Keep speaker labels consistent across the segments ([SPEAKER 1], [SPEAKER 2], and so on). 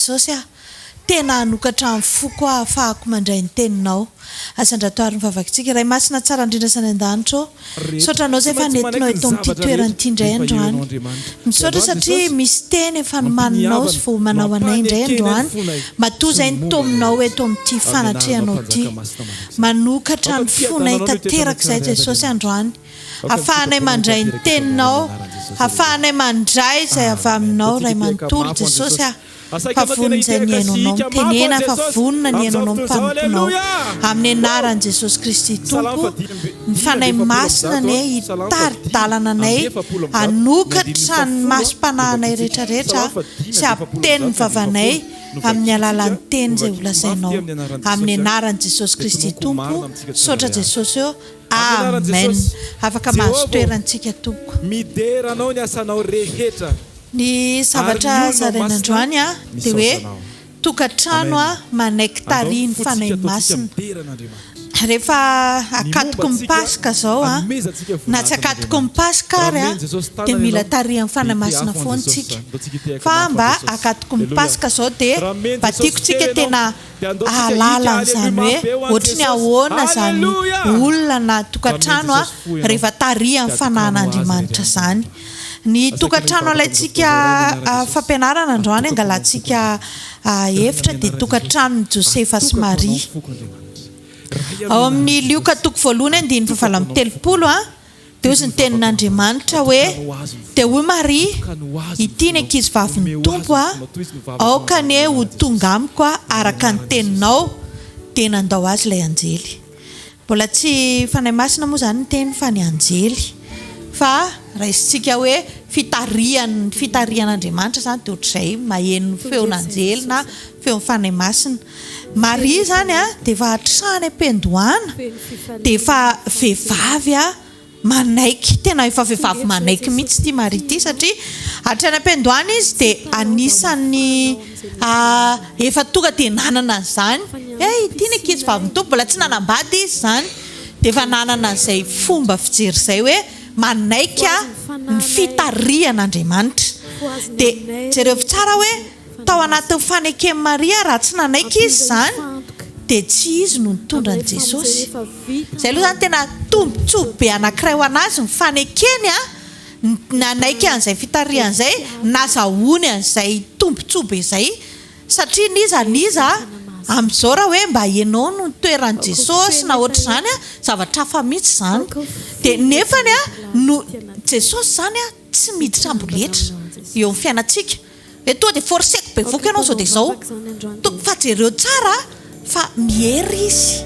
[SPEAKER 1] Jesosy ah, tena hanokatra ny foko aho hahafahako mandray ny teninao. Asandrato àry ny vavakitsika. Ray Masina tsara indrindra sy any an-danitra ô, misaotra Anao izay fa nentinao eto amin'ity toerana ity indray androany. Misaotra satria misy teny efa nomaninao sy voaomanao anay indray androany, matoa izay nitaominao eto amin'ity fanatrehanao ity. Manokatra ny fonay tanteraka izay Jesosy androany. Afahanay mandray ny teninao, afahanay mandray izay avy aminao Ray manontolo Jesosy ah, fa vonona izay mihaino anao, mitenena fa vonona ny hihaino anao ny mpanomponao, amin'ny anaran'i Jesosy Kristy Tompo, ny Fanahy Masina anie hitari-dalana anay hanokatra ny masom-panahinay rehetra rehetra sy hampiteny ny vavanay amin'ny alalan'ny teny izay holazainao, amin'ny anaran'i Jesosy Kristy Tompo, misaotra Jesosy ô. Amen! Afaka mahazo toerana tsika tompoko.
[SPEAKER 2] Midera anao ny asanao rehetra.
[SPEAKER 1] Ny zavatra zaraina androany dia hoe tokantrano manaiky tarihin'ny Fanahy Masina. Rehefa akatoky ny Paska izao na tsy akatoky ny Paska ary dia mila tarihan'ny Fanahy Masina foana tsika. Fa mba akatoky ny Paska izao dia mba tiako tsika tena hahalala an'izany hoe ohatry ny ahoana izany olona na tokantrano rehefa tarihan'ny fanahin'Andriamanitra izany. Ny tokantrano alaintsika fampianarana androany angalantsika hevitra dia tokantranon'i Josefa sy Maria. Ao amin'ny Lioka toko voalohany andininy fahavalo amby 30 Dia hozy ny tenin'Andriamanitra hoe, Dia hoy Maria, Ity ny ankizivavin'ny Tompo a, aoka anie ho tonga amiko araka ny teninao. Dia nandao azy ilay anjely. Mbola tsy Fanahy Masina moa izany ny teny fa ny anjely. Fa raisintsika hoe fitarihan'ny fitarihan'Andriamanitra izany dia ohatr'izay maheno feon'anjely na feon'ny Fanahy Masina. Maria izany dia efa hatrany am-piandohana dia efa vehivavy manaiky, tena efa vehivavy manaiky mihitsy ity Maria ity satria hatrany am-piandohana izy dia anisan'ny efa tonga dia nanana an'izany, eh ity ny ankizy vavin'ny Tompo, mbola tsy nanambady izy izany dia efa nanana an'izay fomba fijery izay hoe manaiky ny fitarihan'Andriamanitra. Dia jerevo tsara hoe Tao anatin'ny faneken'i Maria, raha tsy nanaiky izy izany, dia tsy izy no nitondra an'i Jesosy. Izay aloha izany tena tombontsoa be anankiray ho an'azy ny fanekeny, ny nanaiky an'izay fitarihana izay, nazahoany an'izay tombontsoa be izay. Satria n'iza n'iza, amin'izao raha hoe mba ianao no nitoeran'i Jesosy na ohatr'izany, zavatra hafa mihitsy izany. Dia nefany no Jesosy izany tsy miditra amboletra eo amin'ny fiainantsika. Hoe tonga dia forceko bevoka ianao zao dia izao. Fa jereo tsara fa miera izy.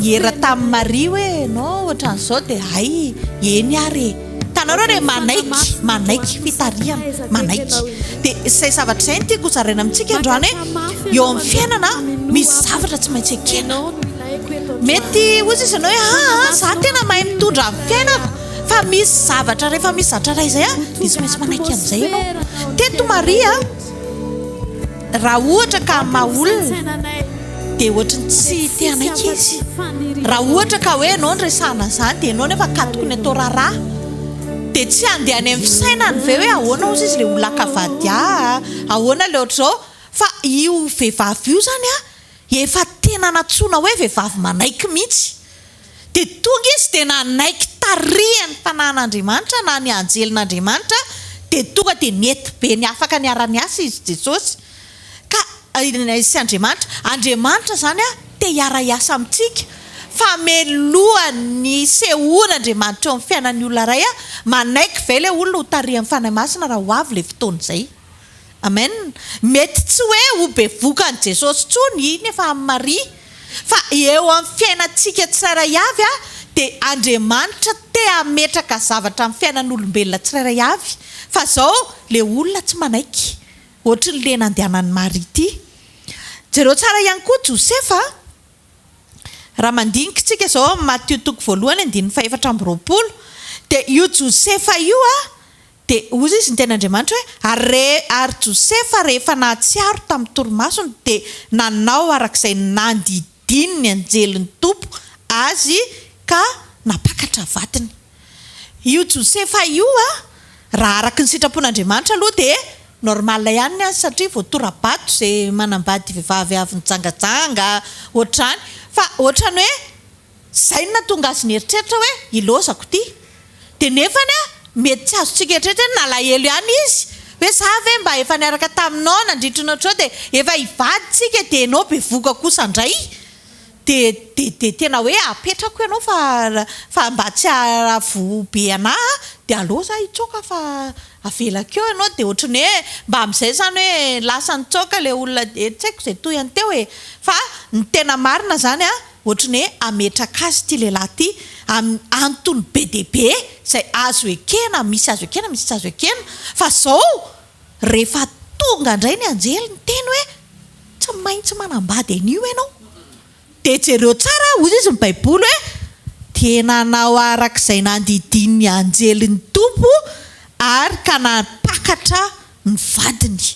[SPEAKER 1] Niera tamin'i Maria hoe ianao ohatran'izao dia hay eny ary e. Hitanareo re manaiky, manaiky fitarihana, manaiky. Dia izay zavatra izay no tiako hozaraina amintsika androany hoe eo amin'ny fiainana misy zavatra tsy maintsy ekena. Mety hoy izy ianao hoe aa za tena mahay mitondra ny fiainako. Fa misy zavatra rehefa misy zatra iray izay dia tsy maintsy manaiky an'izay ianao. Teto Maria raha ohatra ka amin'ny maha olona dia ohatry ny tsy te hanaiky izy. Raha ohatra ka hoe ianao no resahana an'izany dia ianao nefa akatoko ny atao raharaha dia tsy handeha any amin'ny fisainany ve hoe ahoana hozy izy ilay olona haka vady ahy, ahoana ilay ohatr'izao. Fa io vehivavy io izany efa tena nantsoina hoe vehivavy manaiky mihitsy. Dia tonga izy dia nanaiky tarihan'ny fanahin'Andriamanitra na ny anjelin'Andriamanitra dia tonga dia nety be ny afaka niara-niasa izy Jesosy ka sy Andriamanitra. Andriamanitra izany te hiara-hiasa amintsika fa melohan'ny hisehoan'Andriamanitra eo amin'ny fiainan'ny olona iray manaiky ve ilay olona ho tarihan'ny Fanahy Masina raha ho avy ilay fotoana izay? Amen. Mety tsy hoe ho bevoka an'i Jesosy intsony iny efa amin'i Maria, fa eo amin'ny fiainantsika tsirairay avy dia Andriamanitra te hametraka zavatra amin'ny fiainan'olombelona tsirairay avy, fa zao le olona tsy manaiky, ohatry ny le nandehanan'i Maria ity. Jereo tsara ihany koa Josefa, raha mandinika isika zao amin'ny Matio toko voalohany andininy faha-24 dia io Josefa io Dia hoy izy niteny Andriamanitra hoe, Ary re, ary Josefa rehefa nahatsiaro tamin'ny torimasony dia nanao araka izay nandidian'ny anjelin'ny Tompo azy ka nampakatra vadiny. Io Josefa io, raha araka ny sitrapon'Andriamanitra aloha dia. Normal ihany ny azy satria voatora-bato izay manambady vehivavy avy nijangajanga ohatr'izany fa ohatrany hoe izay no nahatonga azy nieritreritra hoe ilaozako ity. Dia nefany an, mety tsy azontsika eritreretina hoe nalahelo ihany izy hoe za ve mba efa niaraka taminao nandritry ny ohatr'izao dia efa hivady tsika dia ianao bevohoka kosa indray. Dia dia dia tena hoe apetrako ianao fa fa mba tsy hahavoa be anah dia aleo za hitsoaka fa avelako eo ianao dia ohatran'ny hoe mba amin'izay izany hoe lasa nitsoaka ilay olona dia tsy haiko izay tohiny teo e! Fa ny tena marina izany an, ohatran'ny hoe hametraka azy ity lehilahy ity amin'ny antony be dia be izay azo ekena, misy azo ekena misy tsy azo ekena fa izao rehefa tonga indray ny anjely niteny hoe Tsy maintsy manambady an'io ianao. Dia jereo tsara, hoy izy ny Baiboly hoe, Dia nanao araka izay nandidian'ny anjelin'ny Tompo ary ka nampakatra ny vadiny.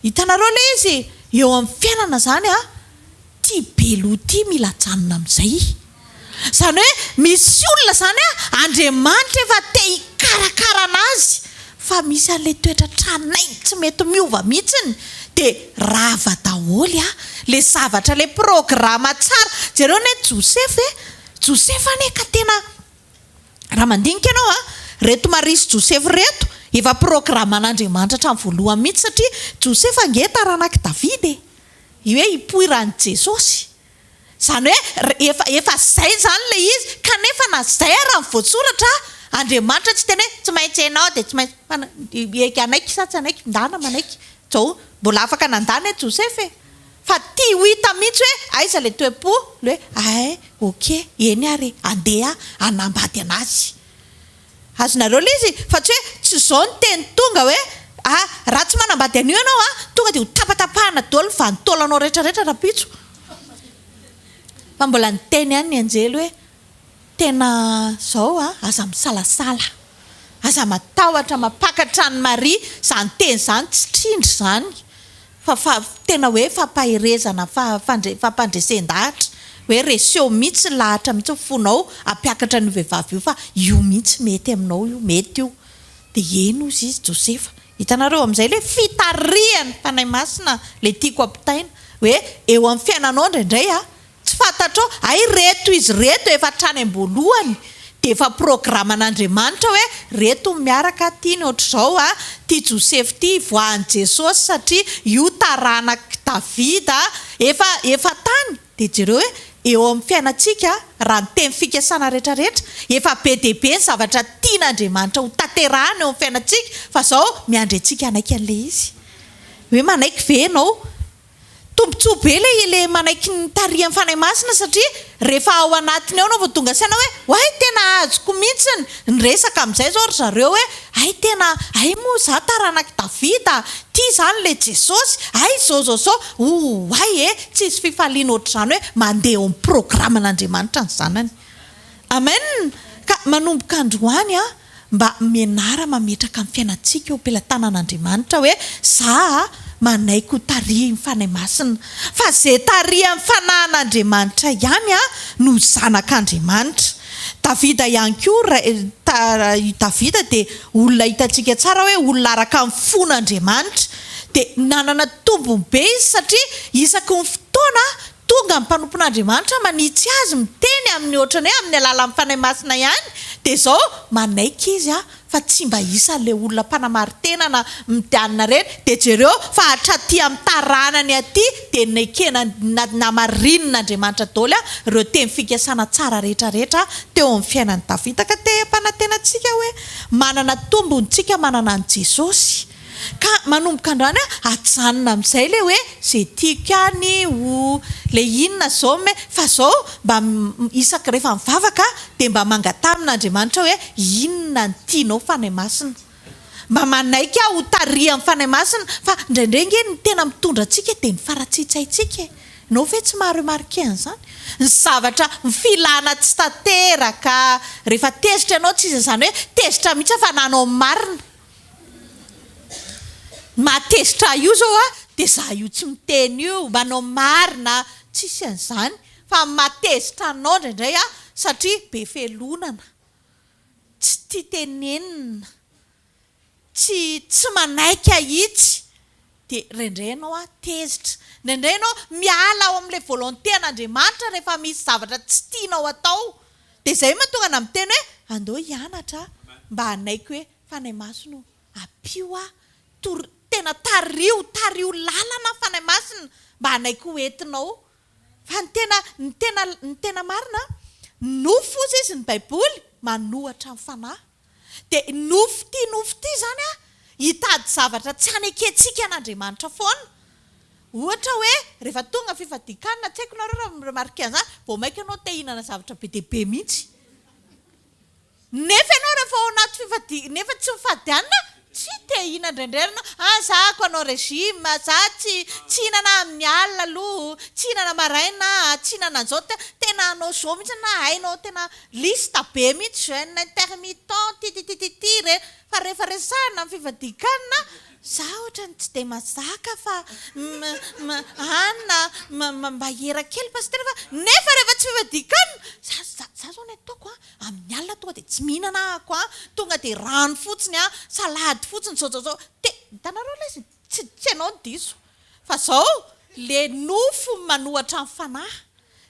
[SPEAKER 1] Hitanareo ilay izy? Eo amin'ny fiainana izany an, ity be loha ity mila ajanona amin'izay. Izany hoe misy olona izany an, Andriamanitra efa te hikarakara anazy fa misy an'ilay toetra tranainy tsy mety miova mihitsiny dia rava daholo an, ilay zavatra ilay programa tsara. Jereo anie Josefa e, Josefa anie ka tena raha mandinika ianao an, ireto Maria sy Josefa ireto efa programan'Andriamanitra hatramin'ny voalohany mihitsy satria Josefa ange taranak'i Davida e, io hoe hipoiran'i Jesosy. Izany hoe efa efa izay izany ilay izy, kanefa na izay ara ny voasoratra, Andriamanitra tsy teny hoe tsy maintsy ianao dia tsy maintsy fa eky hanaiky sa tsy hanaiky, ndana manaiky, zao mbola afaka nandà anie Josefa e! Fa tia ho hita mihitsy hoe aiza ilay toe-po, ilay hoe ay ok, eny ary e, andeha hanambady anazy. Azonareo ilay izy? Fa tsy hoe tsy izao ny teny tonga hoe ah raha tsy manambady an'io ianao an, tonga dia ho tapatapahana daholo ny vanin-taolanao rehetra rehetra rahampitso. Fa mbola niteny ihany ny anjely hoe tena izao an, aza misalasala, aza matahotra mampakatra an'i Maria, izany teny izany tsy trindry izany. Fa fa tena hoe fampaherezana fa fandre fampandresen-dahatra hoe reseo mihitsy lahatra mihitsy ny fonao hampiakatra an'io vehivavy io fa io mihitsy mety aminao io, mety io. Dia eny hozy izy Josefa. Hitanareo amin'izay ilay fitarihan'ny Fanahy Masina ilay tiako ampitaina hoe eo amin'ny fiainanao indraindray a, Tsy fantatrao, hay reto izy reto efa hatrany am-boalohany dia efa programan'Andriamanitra hoe reto no miaraka, ty ny ohatr'izao a, ty Josefo ty ivoahan'i Jesosy satria io taranak'i Davida, efa efa tany, dia jereo hoe eo amin'ny fiainantsika raha ny teny fikasana rehetra rehetra, efa be dia be ny zavatra tian'Andriamanitra ho tanterahina eo amin'ny fiainantsika fa zao miandry antsika hanaiky an'ilay izy, hoe manaiky ve ianao? Tombotsoa be ilay ilay manaiky ny tarihan'ny Fanahy Masina satria rehefa ao anatiny ao ianao vao tonga saina hoe oay tena azoko mihitsiny ny resaka amin'izay izao ry zareo hoe hay tena hay moa za taranak'i Davida ity izany ilay Jesosy hay izao izao izao oay e tsisy fifaliana ohatr'izany hoe mandeha eo amin'ny programan'Andriamanitra ny zanany Amen! Ka manomboka androany an Mba mianara mametraka ny fiainantsika eo am-pelatanan'Andriamanitra hoe za manaiky ho tarihin'ny Fanahy Masina. Fa ze tarihan'ny Fanahin'Andriamanitra ihany no zanak'Andriamanitra. Davida ihany koa, i Davida dia olona hitantsika tsara hoe olona araka ny fon'Andriamanitra. Dia nanana tombony be izy satria isaky ny fotoana Tonga ny mpanompon'Andriamanitra manitsy azy, miteny aminy ohatran'ny hoe amin'ny alalan'ny Fanahy Masina ihany, dia izao manaiky izy fa tsy mba isan'ilay olona mpanamarin-tena na midianina ireny, dia jereo fa hatraty amin'ny taranany aty dia nekena namarinin'Andriamanitra daholo ireo teny fikasana tsara rehetra rehetra teo amin'ny fiainan'i Davida, ka te hampanantena antsika hoe manana tombony tsika manana an'i Jesosy. Ka manomboka androany aho ajanona amin'izay ilay hoe ze tiako ihany o, ilay inona zao me, fa zao mba isaky rehefa mivavaka dia mba mangataha amin'Andriamanitra hoe inona no tianao Fanahy Masina. Mba manaiky aho ho tarihan'ny Fanahy Masina fa indraindray ange ny tena mitondra antsika dia ny faratsian-tsaintsika e. Ianao ve tsy maha remarquer an'izany? Ny zavatra, ny filana tsy tanteraka, rehefa tezitra ianao tsy iza izany hoe tezitra mihitsy aho fa nanao ny marina. Mahatezitra ahy io zao a, dia za io tsy miteny io, manao marina, tsisy an'izany, fa ny mahatezitra anao indraindray a, satria be felonana, tsy tia tenenina. tsy tsy manaiky ahitsy dia indraindray ianao an tezitra, indraindray ianao miala ao amin'ilay volonté an'Andriamanitra rehefa misy zavatra tsy tianao atao, dia izay mahatonga anà miteny hoe andao hianatra mba hanaiky hoe Fanahy Masina ô ampio aho, tor tena tariho, tariho lalana aho Fanahy Masina mba hanaiky ho entinao, fa ny tena ny tena ny tena marina nofo hozy izy ny baiboly manohatra ny fanahy. Dia nofo ity nofo ity izany an, hitady zavatra tsy hanekentsika an'Andriamanitra foana. Ohatra hoe, rehefa tonga ny fifadian-kanina, tsy haiko nareo raha mi-remarquer an'izany, vao mainka ianao te hihinana zavatra be dia be mihitsy. Nefa ianao rehefa ao anaty fifadi-, nefa tsy mifady hanina, tsy te hihinana indraindray ianao, ah za ko hanao régime, za tsy, tsy hihinana amin'ny alina aloha, tsy hihinana maraina aho, tsy hihinana an'izao, tena hanao izao mihitsy na hainao tena Liste be mihitsy jeune intermittent tititititi re fa rehefa resahina amin'ny fivadian-kanina za ohatrany tsy dia mazaka fa m m anona m m mba hiera kely pasitera fa nefa rehefa tsy fivadian-kanina za za za zao ny ataoko an amin'ny alina tonga dia tsy mihinana ahako an tonga dia rano fotsiny an salady fotsiny zao zao zao te hitanareo ilay izy tsy tsy ianao no diso fa zao le nofo manohatra ny fanahy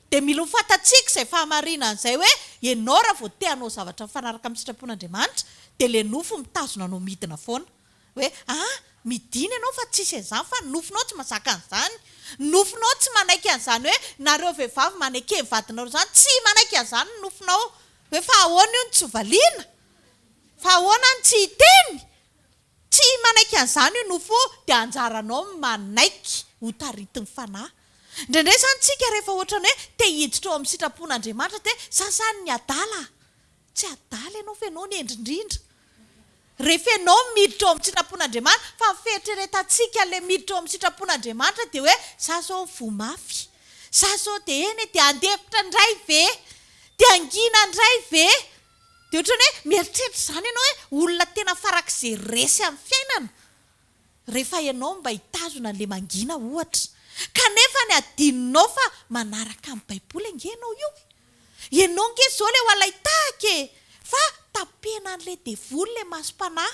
[SPEAKER 1] Dia mila ho fantatsika izay fahamarinana izay hoe ianao raha vao te hanao zavatra mifanaraka amin'ny sitrapon'Andriamanitra dia ilay nofo mitazona anao midina foana. Hoe ah, midina ianao fa tsisy an'izany fa ny nofonao tsy mazaka an'izany. Ny nofonao tsy manaiky an'izany hoe nareo vehivavy maneke ny vadinareo izany, tsy manaiky an'izany ny nofonao. Hoe fa ahoana io no tsy valiana? Fa ahoana no tsy hiteny? Tsy manaiky an'izany io nofo io dia anjaranao ny manaiky ho taritin'ny fanahy. Indraindray izany tsika rehefa ohatran'ny hoe te hiditra ao amin'ny sitrapon'Andriamanitra dia za zany ny adala a! Tsy adala ianao fa ianao ny hendry indrindra. Rehefa ianao miditra ao amin'ny sitrapon'Andriamanitra, fa ny fieritreretantsika ilay miditra ao amin'ny sitrapon'Andriamanitra dia hoe za zao voa mafy, za zao dia eny e, dia handefitra indray ve? Dia hangina indray ve? Dia ohatran'ny hoe mieritreritra izany ianao hoe olona tena farak'izay resy amin'ny fiainana rehefa ianao mba hitazona an'ilay mangina ohatra. Kanefa ny adinonao fa manaraka ny baiboly ange ianao io e! Ianao ange izao ilay ho alain-tahaka e! Fa tapenan'ilay devoly ilay masom-panahy.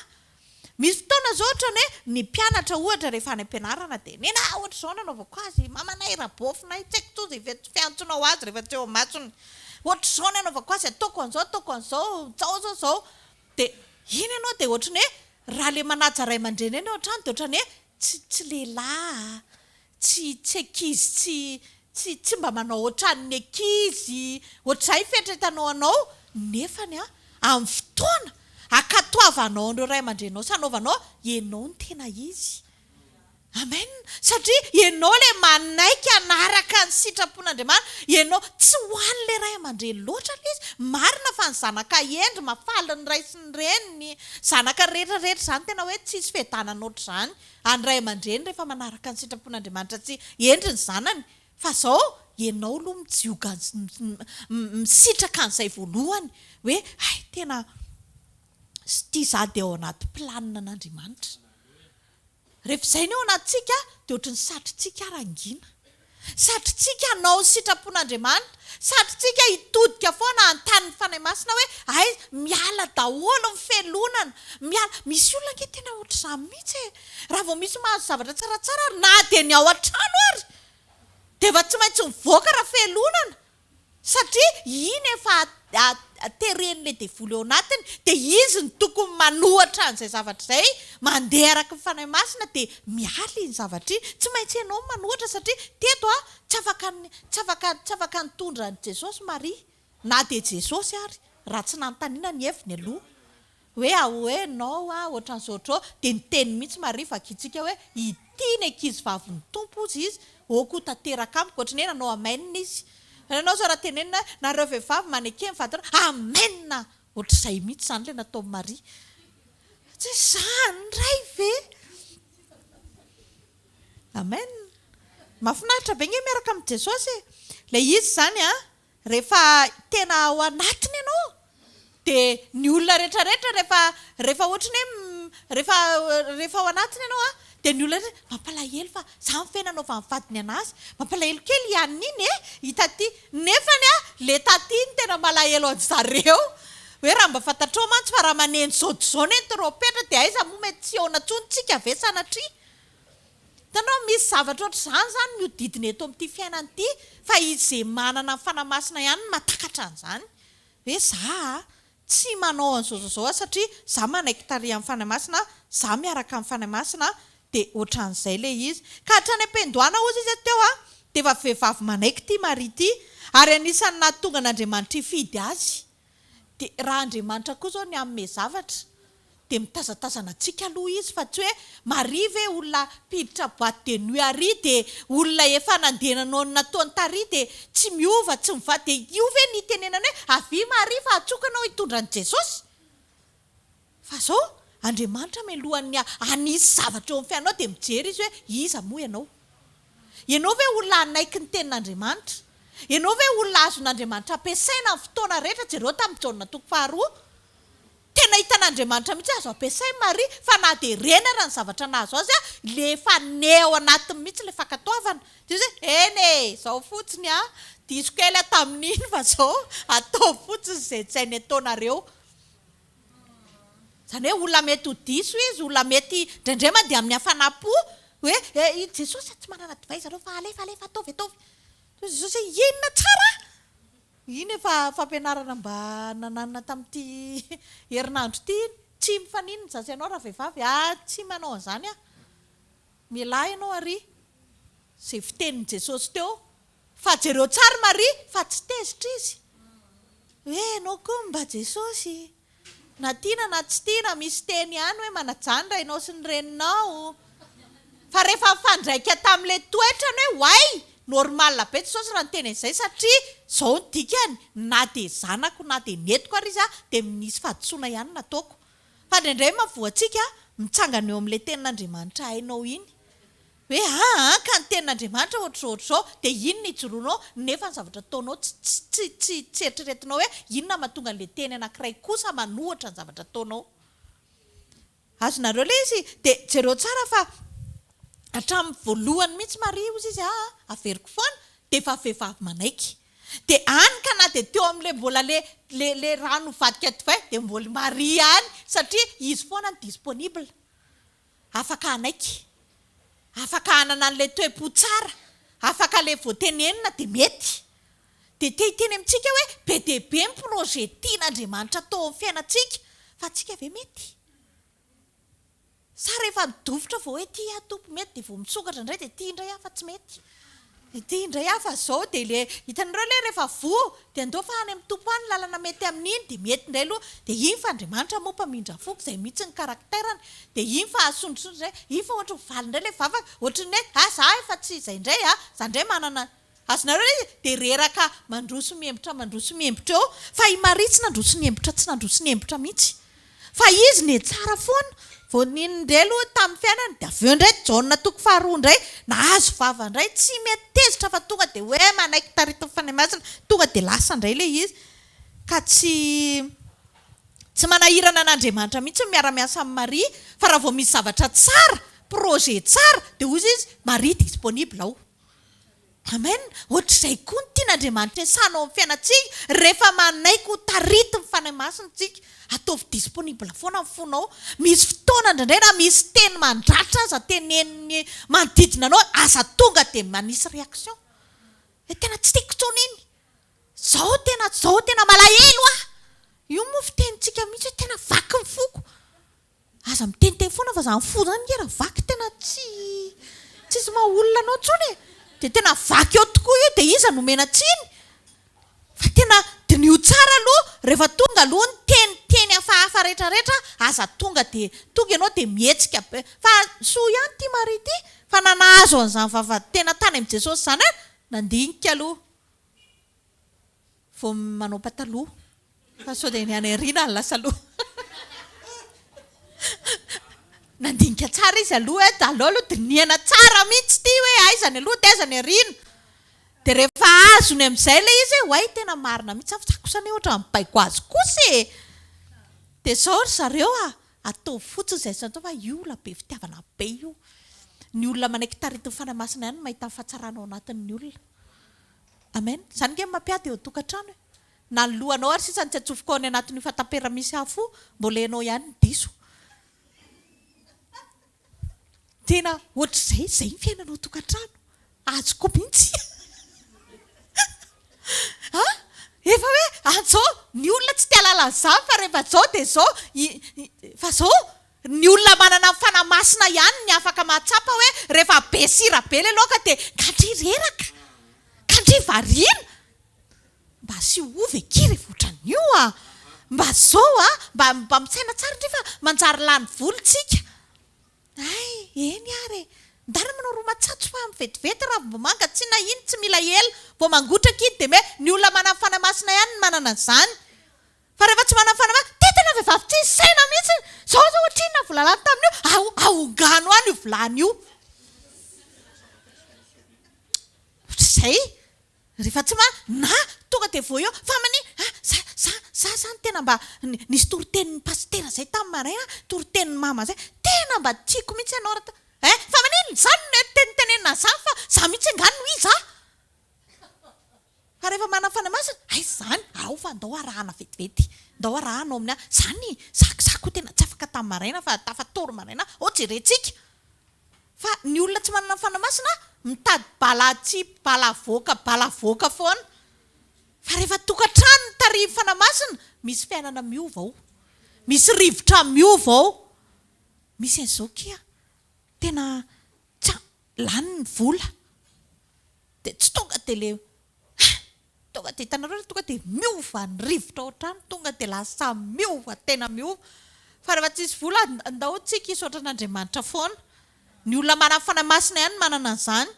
[SPEAKER 1] Misy fotoana izao ohatran'ny hoe ny mpianatra ohatra rehefa any am-pianarana dia nena ohatr'izao no anaovako azy, mamanay, rabôfinay, tsy haiko intsony izay fiantsonao azy rehefa tsy eo imasony. Ohatr'izao no anaovako azy, ataoko an'izao, ataoko an'izao, izao izao izao. Dia iny ianao dia ohatran'ny hoe raha ilay manaja ray aman-dreny eny ao an-trano dia ohatran'ny hoe tsy tsy lehilahy, tsy tsy ankizy tsy tsy tsy mba manao ohatran'ny ankizy, ohatr'izay ny fieritreretanao anao, nefany an, amin'ny fotoana ankatoavanao an'ireo ray aman-dreninao sy anaovanao, ianao no tena izy. Amen! Satria ianao ilay manaiky hanaraka ny sitrapon'Andriamanitra, ianao, tsy ho an'ilay ray aman-dreny loatra ilay izy, marina fa ny zanaka hendry mahafaly ny ray sy ny reniny, zanaka rehetra rehetra izany tena hoe tsisy fiadanana ohatr'izany. Any ray aman-dreny rehefa manaraka ny sitrapon'Andriamanitra tsy hendry ny zanany fa zao ianao aloha mijioga misitraka an'izay voalohany hoe hay tena ity za dia ao anaty planina an'Andriamanitra. Rehefa izay ny ao anatintsika dia ohatry ny satrintsika ary hangina. Satrintsika hanao ny sitrapon'Andriamanitra. Satrintsika hitodika foana hanontany ny Fanahy Masina hoe aiza, miala daholo ny felonana, miala, misy olona ange tena ohatr'izany mihitsy e! Raha vao misy mahazo zavatra tsaratsara ary na dia ny ao an-trano ary dia efa tsy maintsy mivoaka raha felonana. Satria iny efa teren'ilay devoly ao anatiny, dia izy no tokony manohatra an'izay zavatra izay, mandeha araka ny Fanahy Masina dia miala iny zavatra iny. Tsy maintsy ianao no manohatra satria teto a, tsy afaka tsy afaka tsy afaka nitondra an'i Jesosy Maria, na dia Jesosy ary, raha tsy nanontaniana ny heviny aloha. Hoe ahoe nao a, ohatran'izao ohatr'izao, dia niteny mihitsy Maria vakintsika hoe ity ny ankizy vavin'ny Tompo hozy izy, ok ho tanteraka amiko, ohatran'ny hoe nanao amen izy. Fa ianao izao raha tenenina hoe nareo vehivavy maneke ny vadinareo, amen! Ohatr'izay mihitsy izany ilay nataon'i Maria. Tsy izany indray ve? Amen! Mahafinaritra be nge miaraka amin'i Jesosy e! Ilay izy izany an, Rehefa tena ao anatiny ianao dia ny olona rehetra rehetra rehefa rehefa ohatry ny hoe rehefa rehefa ao anatiny ianao an dia ny olona rehetra mampalahelo fa zany ve nanaovan'ny vadiny anazy mampalahelo kely i anona iny e i taty nefany an le taty no tena malahelo an-dry zareo. Hoe raha mba fantatrao mantsy fa raha maneno zao dia zao anie ny trompetra dia aiza moa mety tsy hihaona intsony tsika ve sanatria? Hitanao, misy zavatra ohatr'izany izany mihodidina eto amin'ity fiainana ity fa izay manana ny Fanahy Masina ihany no mahatakatra an'izany. Hoe za a, tsy manao an'izao izao izao aho satria za manaiky tarihan'ny Fanahy Masina, za miaraka amin'ny Fanahy Masina, dia ohatran'izay ilay izy. Ka hatrany am-piandohana hozy izy teo a, dia efa vehivavy manaiky ity Maria ity, ary anisan'ny nahatonga an'Andriamanitra hifidy azy. Dia raha Andriamanitra koa izao ny hanome zavatra, dia mitazatazana antsika aloha izy fa tsy hoe Maria ve olona mpiditra boite de nuit ary dia olona efa nandeha nanao ny nataony tary dia tsy miova tsy mivady dia io ve ny itenenany hoe avia Maria fa antsoiko ianao hitondra an'i Jesosy? Fa zao Andriamanitra mialohan'ny hanisy zavatra eo amin'ny fiainanao dia mijery izy hoe iza moa ianao? Ianao ve olona hanaiky ny tenin'Andriamanitra? Ianao ve olona azon'Andriamanitra ampiasaina amin'ny fotoana rehetra? Jereo tamin'i Jaona toko faharoa. Tena hitan'Andriamanitra mihitsy azo ampiasaina Maria fa na dia reny ara ny zavatra nahazo azy le efa né ao anatiny mihitsy le fankatoavana. Dia izy hoe eny e, izao fotsiny an, diso kely aho tamin'iny fa izao ataovy fotsiny izay tsy hainy ataonareo. Izany hoe olona mety ho diso izy, olona mety indraindray mandeha amin'ny hafanam-po hoe i Jesosy tsy manana divay zareo fa alefa alefa ataovy ataovy. Dia Jesosy hoe inona tsara? Iny efa fampianarana mba nananina tamin'ity herinandro ity iny. Tsy mifaninona za sy ianao ravehivavy a! Tsy manao an'izany aho. Mialà ianao ary. Izay fitenin'i Jesosy teo. Fa jereo tsara Maria fa tsy tezitra izy. Hoe ianao koa mba Jesosy. Na tiana na tsy tiana, misy teny ihany hoe manajà ny rainao sy ny reninao. Fa rehefa nifandraika tamin'ilay toetrany hoe oay! Normal be Jesosy raha niteny an'izay satria izao ny dikany, na dia zanako na dia nentiko ary izy dia nisy fahadisoana ihany nataoko. Fa indraindray mahavoa antsika mitsangana eo amin'ilay tenin'Andriamanitra hainao iny. Hoe aa ka ny tenin'Andriamanitra ohatr'izao ohatr'izao dia iny no ijoroanao nefa ny zavatra ataonao tsy tsy tsy tsy eritreretinao hoe inona mahatonga an'ilay teny anankiray kosa manohitra ny zavatra ataonao. Azonareo ilay izy? Dia jereo tsara fa hatramin'ny voalohany mihitsy Maria hozy izy aa averiko foana dia efa vehivavy manaiky. Dia any ka na dia teo amin'ilay mbola le le le rano nivadika divay dia mbola i Maria ihany satria izy foana no disponible. Afaka hanaiky. Afaka hanana an'ilay toe-po tsara. Afaka ilay vao tenenina dia mety. Dia te hiteny amintsika hoe be dia be ny projet tian'Andriamanitra atao amin'ny fiainantsika fa antsika ve mety? Sa rehefa nidofotra vao hoe ity aho Tompo mety dia vao misokatra indray dia ity indray aho fa tsy mety. Ity indray aho fa zao dia le hitanareo le rehefa voa dia andao fa any amin'ny Tompo any lalana mety amin'iny dia mety indray aloha dia iny fa Andriamanitra moa mpamindra foko izay mihitsy ny caractère-ny dia iny fa asondrosondro indray iny fa ohatry ny valy indray le vavaka ohatry ny hoe ah za efa tsy izay indray ah za indray manana Azonareo ilay izy? Dia reraka mandroso miembotra mandroso miembotra eo. Fa i Maria tsy nandroso niembotra tsy nandroso niembotra mihitsy. Fa izy nihatsara foana. Vao nino indray aloha tamin'ny fiainany, dia avy eo indray Jaona toko faharoa indray, nahazo vava indray, tsy mety tezitra fa tonga dia hoe manaiky taritin'ny Fanahy Masina, tonga dia lasa indray ilay izy. Ka tsy tsy manahirana an'Andriamanitra mihitsy ny miara-miasa amin'i Maria, fa raha vao misy zavatra tsara, projet tsara, dia hoy izy, Maria disponible ao. Amen! Ohatr'izay koa ny tian'Andriamanitra hiasana ao amin'ny fiainantsika rehefa manaiky ho taritin'ny Fanahy Masina isika. Ataovy disponible foana ny fonao. Misy fotoana indraindray na misy teny mandratra aza tenenin'ny manodidina anao, aza tonga dia manisy réaction. Hoe tena tsy tiako intsony iny. Zao tena zao tena malahelo aho. Io moa fitenintsika mihitsy hoe tena vaky ny foko. Aza miteniteny foana fa zany fo zany nge raha vaky tena tsy tsisy maha olona anao tsony e! Dia tena vaky eo tokoa io dia iza no omena tsiny? Fa tena diniho tsara aloha rehefa tonga aloha ny teniteny hafahafa rehetra rehetra aza tonga dia tonga ianao dia mihetsika be fa soa ihany ity Maria ity fa na nahazo an'izany vava tena tany amin'i Jesosy izany ary nandinika aloha Vao manao pataloha fa sao dia ny any aoriana no lasa aloha. Nandinika tsara izy aloha hoe aleo aloha dinihana tsara mihitsy ity hoe aiza ny aloha dia aiza ny aoriana. Dia rehefa azony amin'izay ilay izy hoe oay tena marina mihitsy fa za kosa anie ohatran'ny mibaiko azy kosa e! Dia izao ry zareo a, ataovy fotsiny izay azo atao fa io olona be fitiavana be io. Ny olona manaiky taritin'ny Fanahy Masina ihany no mahita ny fahatsarana ao anatin'ny olona. Amen. Izany ange no mampiady eo an-tokantrano e. Na ny lohanao ary sisa no tsy atsofoka ao any anatin'io fatapera misy afo io, mbola ianao ihany no diso. Tena ohatr'izay, izay ny fiainana ao an-tokantrano. Azoko mihitsy. A! Efa hoe an'izao, ny olona tsy te hahalala an'izany fa rehefa izao dia izao, fa izao, ny olona manana ny Fanahy Masina ihany ny afaka mahatsapa hoe rehefa be sira be ilay laoka dia ka ndry reraka, ka ndry variana. Mba asio ovy akia rehefa ohatran'io a! Mba zao a! Mba mba misaina tsara ndry fa manjary lany vola tsika. Hay, eny ary e! Ndana manao ro matsatso fa vetivety ravim-bomanga tsy na iny tsy mila ela vao mangotraka iny dia me ny olona manana fanahy masina ihany no manana an'izany. Fa rehefa tsy manana fanahy masina, ty tena vehivavy tsisy saina mihitsy, zao zao ohatrinona vola lany tamin'io, ahongano any io vilany io. Ohatr'izay. Rehefa tsy ma, na tonga dia vao eo, fa mani, ah, za, za, za zany tena mba, nisy toritenin'ny pasitera zay tamin'ny maraina, toritenin'ny mama zay, tena mba tiako mihitsy ianao ra, eh, fa maninona izany no tenitenenina an'izany fa za mihitsy angaha no iza? Fa rehefa manana fanahy masina, aiza izany, ao fa ndao arahana vetivety, ndao arahana ao amin'ny, zany, za, za koa tena tsy afaka tamin'ny maraina fa tafatory maraina, ao jerentsika. Fa ny olona tsy manana ny Fanahy Masina mitady bala atsipy, bala avoaka, bala avoaka foana. Fa rehefa tokantrano no tarihin'ny Fanahy Masina, misy fiainana miova ao. Misy rivotra miova ao. Misy an'izao kia, tena tsy lany ny vola. Dia tsy tonga dia le ah! Tonga dia hitanareo re tonga dia miova ny rivotra ao an-trano, tonga dia lasa miova, tena miova. Fa rehefa tsisy vola, ndao tsika hisaotra an'Andriamanitra foana. Ny olona manana Fanahy Masina ihany no manana an'izany.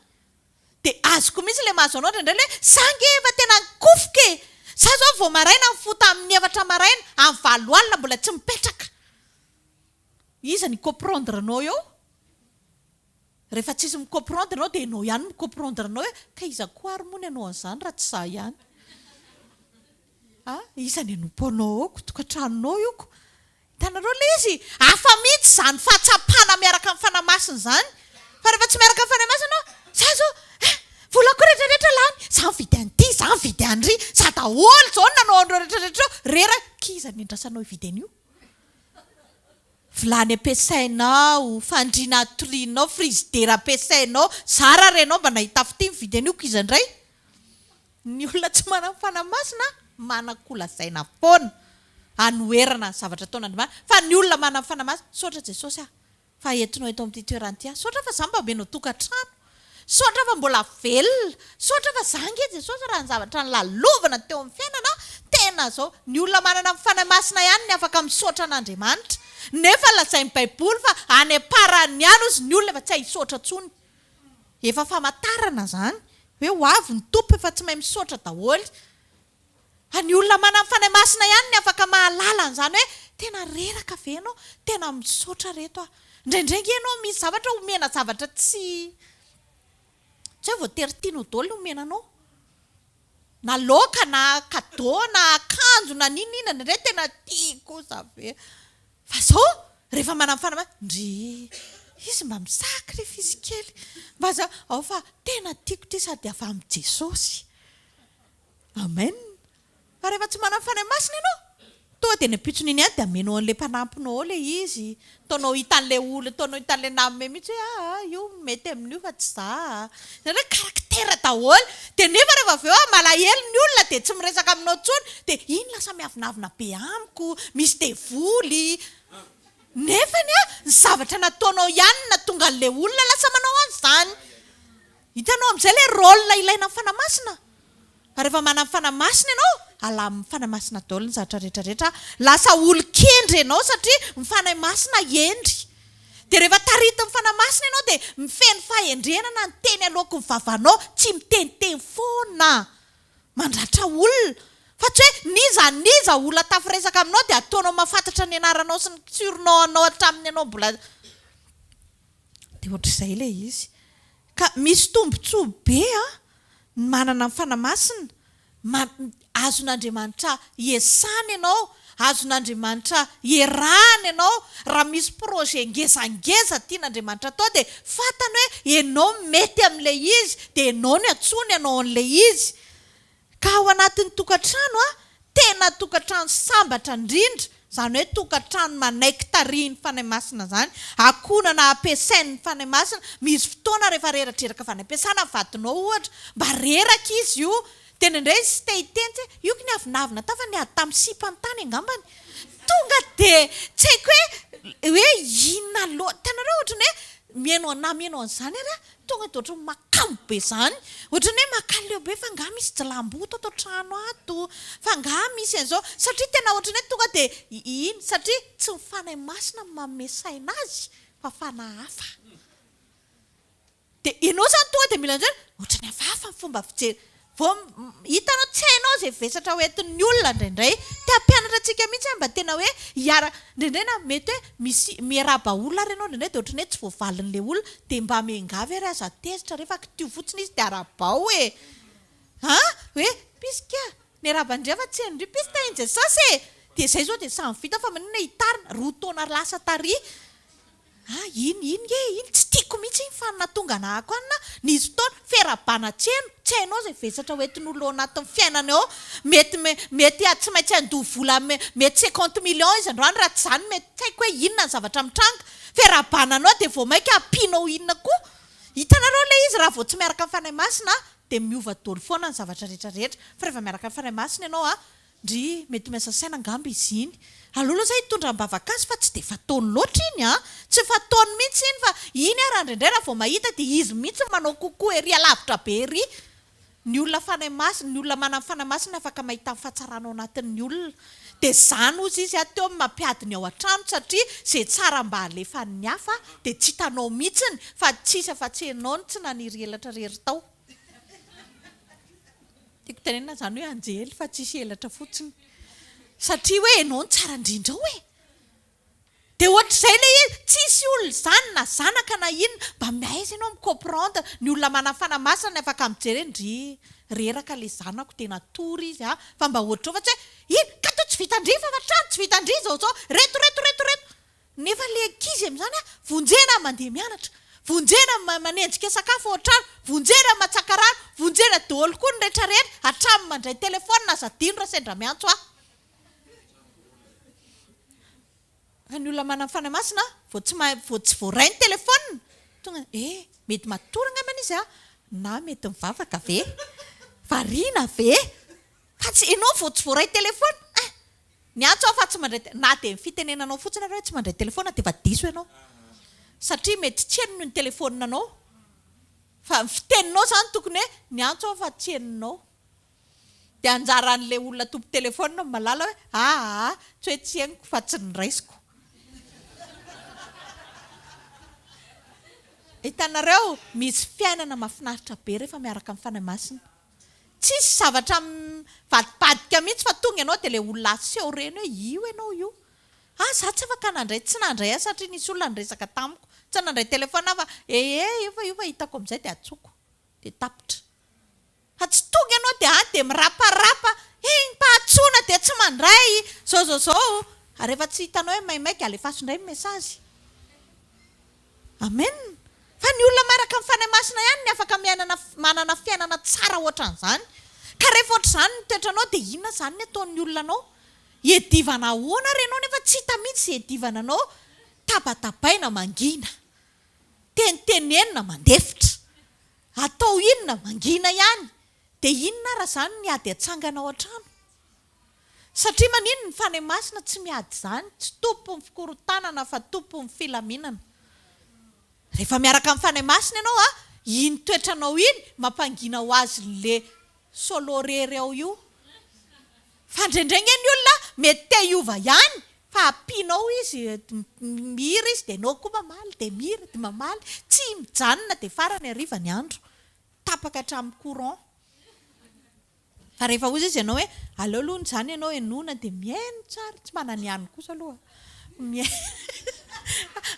[SPEAKER 1] Dia azoko mihitsy ilay mahazo anao indraindray ilay hoe, za ange efa tena nikofoka e! Za izao vao maraina mifoha tamin'ny efatra maraina, amin'ny valo alina mbola tsy mipetraka. Iza no hi-comprendre anao eo? Rehefa tsisy mi-comprendre anao dia ianao ihany mi-comprendre anao hoe ka iza koa ary moa ny hanao an'izany raha tsy izaho ihany? A, iza ny hanompo anao ao ko, tokantranonao io ko. Hitanareo ilay izy? Hafa mihitsy izany fahatsapana miaraka amin'ny Fanahy Masina izany. Fa rehefa tsy miaraka amin'ny Fanahy Masina ianao, za izao, eh, volako rehetra rehetra lany, za mividy an'ity, za mividy an'ry, za daholo izao no nanao an'ireo rehetra rehetra ireo, reraka, k'iza no iandrasanao hividy an'io? Vilany ampiasainao, fandriana atorianao, frizidera ampiasainao, zara ary ianao mba nahita fitia mividy an'io k'iza indray? Ny olona tsy manana fanahy masina manan-kolazaina foana anoherana ny zavatra ataon'Andriamanitra fa ny olona manana fanahy masina, misaotra Jesosy ah fa entinao eto amin'ity toerana ity aho, misaotra fa za mba omenao tokantrano, Misaotra fa mbola velona. Misaotra fa za ange Jesosy raha ny zavatra nolalovana teo amin'ny fiainana tena zao. Ny olona manana ny Fanahy Masina ihany ny afaka misaotra an'Andriamanitra. Nefa lazain'ny Baiboly fa any am-parany any ozy ny olona efa tsy hay hisaotra intsony. Efa famantarana zany hoe ho avy ny Tompo efa tsy mahay misaotra daholo. Fa ny olona manana ny Fanahy Masina ihany ny afaka mahalala an'izany hoe tena reraka ve ianao? Tena misaotra reto aho. Indraindray ange ianao misy zavatra omena zavatra tsy tsy hoe voatery tianao daholo ny omena anao. Na laoka na cadeau na akanjo na n'inona n'inona indraindray tena tiako kosa ve. Fa zao rehefa manana ny Fanahy Masina, ndry izy mba mi-sacrifice kely. Mba za, ao fa tena tiako ity sady avy amin'i Jesosy. Amen! Fa rehefa tsy manana Fanahy Masina ianao, tonga dia ny ampitson'iny ihany dia amenao an'ilay mpanampinao ao ilay izy, ataonao hitan'ilay olona, ataonao hitan'ilay namana mihitsy hoe aa io mety amin'io fa tsy za a! Izany hoe caractère daholo, dia nefa rehefa avy eo malahelo ny olona dia tsy miresaka aminao intsony, dia iny lasa miavonavona be amiko, misy devoly, nefany a, ny zavatra nataonao ihany no nahatonga an'ilay olona lasa manao an'izany. Hitanao amin'izay ilay rôle ilaina amin'ny Fanahy Masina? Fa rehefa manana Fanahy Masina ianao, alamin'ny Fanahy Masina daholo ny zavatra rehetra rehetra, lasa olon-kendry ianao satria ny Fanahy Masina hendry. Dia rehefa taritin'ny Fanahy Masina ianao dia mifeno fahendrena na ny teny aloaky ny vavanao, tsy miteniteny foana mandratra olona. Fa tsy hoe n'iza n'iza olona tafiresaka aminao dia ataonao mahafantatra ny anaranao sy ny surnom anao hatramin'ny ianao mbola. Dia ohatr'izay ilay izy. Ka misy tombontsoa be an, ny manana ny Fanahy Masina, ma, azon'Andriamanitra iasana ianao, azon'Andriamanitra ierahana ianao, raha misy projet ngezangeza tian'Andriamanitra atao dia fantany hoe ianao mety amin'ilay izy, dia ianao no antsoiny hanao an'ilay izy. Ka ao anatin'ny tokantrano an, Tena tokantrano sambatra indrindra, izany hoe tokantrano manaiky tarihin'ny Fanahy Masina izany, ankohonana ampiasain'ny Fanahy Masina, misy fotoana rehefa reradreraka avy any am-piasana ny vadinao ohatra, mba reraka izy io, dia indraindray izy tsy te hiteny tsy hoe, io ko niavonavona tao fa niady tamin'ny sipany tany angambany, tonga dia tsy haiko hoe hoe inona loatra, hitanareo ohatran'ny hoe mihaino anà mihaino an'izany ary aho, Tonga dia ohatran'ny makamo be izany. Ohatran'ny hoe makaleo be fa angaha misy jilamboto ato an-trano ato? Fa angaha misy an'izao? Satria tena ohatran'ny hoe tonga dia iny, satria tsy ny Fanahy Masina no manome saina azy fa fanahy hafa. Dia ianao izany tonga dia mila an'izay hoe ohatran'ny hafahafa ny fomba fijery. Vao hitanao tsy hainao izay vesatra ho entin'ny olona indraindray. Te hampianatra antsika mihitsy aho mba tena hoe hiara indraindray na mety hoe misy miarahaba olona ary ianao indraindray dia ohatran'ny hoe tsy voavalin'ilay olona dia mba miangavy ary aza tezitra re fa kitio fotsiny izy dia arahabao e! An! Hoe pisika miarahaba an-dry fa tsy henon-dry pisy tahin'i Jesosy e! Dia izay izao dia samy vita fa maninona hitarina roa taona lasa tary Ah iny iny nge iny tsy tiako mihitsy iny fa ny nahatonga anahako any na nisy fotoana fiarahabana tsy heno, tsy hainao izay vesatra ho entin'olona ao anatin'ny fiainany ao, mety mety tsy maintsy handoa vola mety cinquante millions izy androany raha tsy izany mety tsy haiko hoe inona ny zavatra mitranga, fiarahabana anao dia vao mainka ampianao inona koa, hitanareo ilay izy raha vao tsy miaraka amin'ny Fanahy Masina dia miova daholo foana ny zavatra rehetra rehetra, fa rehefa miaraka amin'ny Fanahy Masina ianao an Ndry, mety miasa saina angamba izy iny. Aleo aloha za hitondra am-bavaka azy fa tsy dia fataony loatra iny an! Tsy fataony mihitsy iny fa iny ara indraindray raha vao mahita dia izy mihitsy no manao coucou ery alavitra be ery. Ny olona Fanahy Masina, ny olona manana Fanahy Masina afaka mahita ny fahatsarana ao anatin'ny olona. Dia izany hozy izy teo no mampiady ny ao an-trano satria izay tsara mba alefan'ny hafa dia tsy hitanao mihitsiny fa tsisy afa-tsy ianao no tsy naniry elatra rery tao. Tiako tenenina izany hoe anjely fa tsisy elatra fotsiny. Satria hoe ianao no tsara indrindra ao e! Dia ohatr'izay ilay izy, tsisy olona izany na zanaka na inona, mba miaiza ianao mi-comprendre, ny olona manana fanahy masina ny afaka mijery hoe ndry reraka ilay zanako dia natory izy an, fa mba ohatr'izao fa tsy hoe iny ka toa tsy vitan-dry fa fa trano tsy vitan-dry izao izao, reto reto reto reto. Nefa le ankizy amin'izany a, vonjena mandeha mianatra, vonjena manenjika sakafo ao an-trano, vonjena matsaka rano, vonjena daholo koa ny retraretra, hatramin'ny mandray telephone aza adino raha sendra miantso ahy. Fa ny olona manana Fanahy Masina vao tsy mahay vao tsy voaray ny telephone tonga eh mety matory angambany izy a, na mety mivavaka ve? Variana ve? Fa tsy ianao vao tsy voaray telephone eh! Niantso aho fa tsy mandray na dia ny fitenenanao fotsiny ary hoe tsy mandray telephone dia efa diso ianao. Satria mety tsy henony ny telephone nao. Fa ny fiteninao izany tokony hoe niantso aho fa tsy henonao. Dia anjaran'ilay olona tompon-telephone no mahalala hoe aa tsy hoe tsy henoko fa tsy noraisiko. Hitanareo, misy fiainana mahafinaritra be rehefa miaraka amin'ny Fanahy Masina. Tsisy zavatra mivadibadika mihitsy fa tonga ianao dia ilay olona aseho ireny hoe io ianao io. Ah za tsy afaka nandray, tsy nandray ahy satria nisy olona niresaka tamiko. Tsy nandray téléphone aho fa ee io fa io fa hitako amin'izay dia antsoiko. Dia tapitra. Fa tsy tonga ianao dia any dia miraparapa, iny mpahatsoana dia tsy mandray, zao zao zao. Ary rehefa tsy hitanao hoe maimaika alefaso indray ny message. Amen! Fa ny olona miaraka amin'ny Fanahy Masina ihany ny afaka miainana manana fiainana tsara ohatran'izany. Ka rehefa ohatr'izany ny toetranao dia inona izany ny ataon'ny olona anao? Iadivana ahoana ary ianao nefa tsy hita mihitsy izay iadivana anao? Tabatabaina mangina. Tenitenenina mandefitra. Atao inona mangina ihany. Dia inona ara izany ny ady atsangana ao an-trano? Satria maninona? Ny Fanahy Masina tsy miady izany, tsy tompon'ny fikorontanana fa tompon'ny filaminana. Rehefa miaraka amin'ny Fanahy Masina ianao a, iny toetranao iny mampangina ho azy le solo rery ao io. Fa indraindray nge ny olona mety te hiova ihany fa ampianao izy, mihira izy dia ianao koa mamaly, dia mihira dia mamaly, tsy mijanona dia farany hariva ny andro, tapaka hatramin'ny courant. Fa rehefa hozy izy ianao hoe aleo aloha izany ianao henoina dia mihaino tsara, tsy mananihany kosa aloha mihaino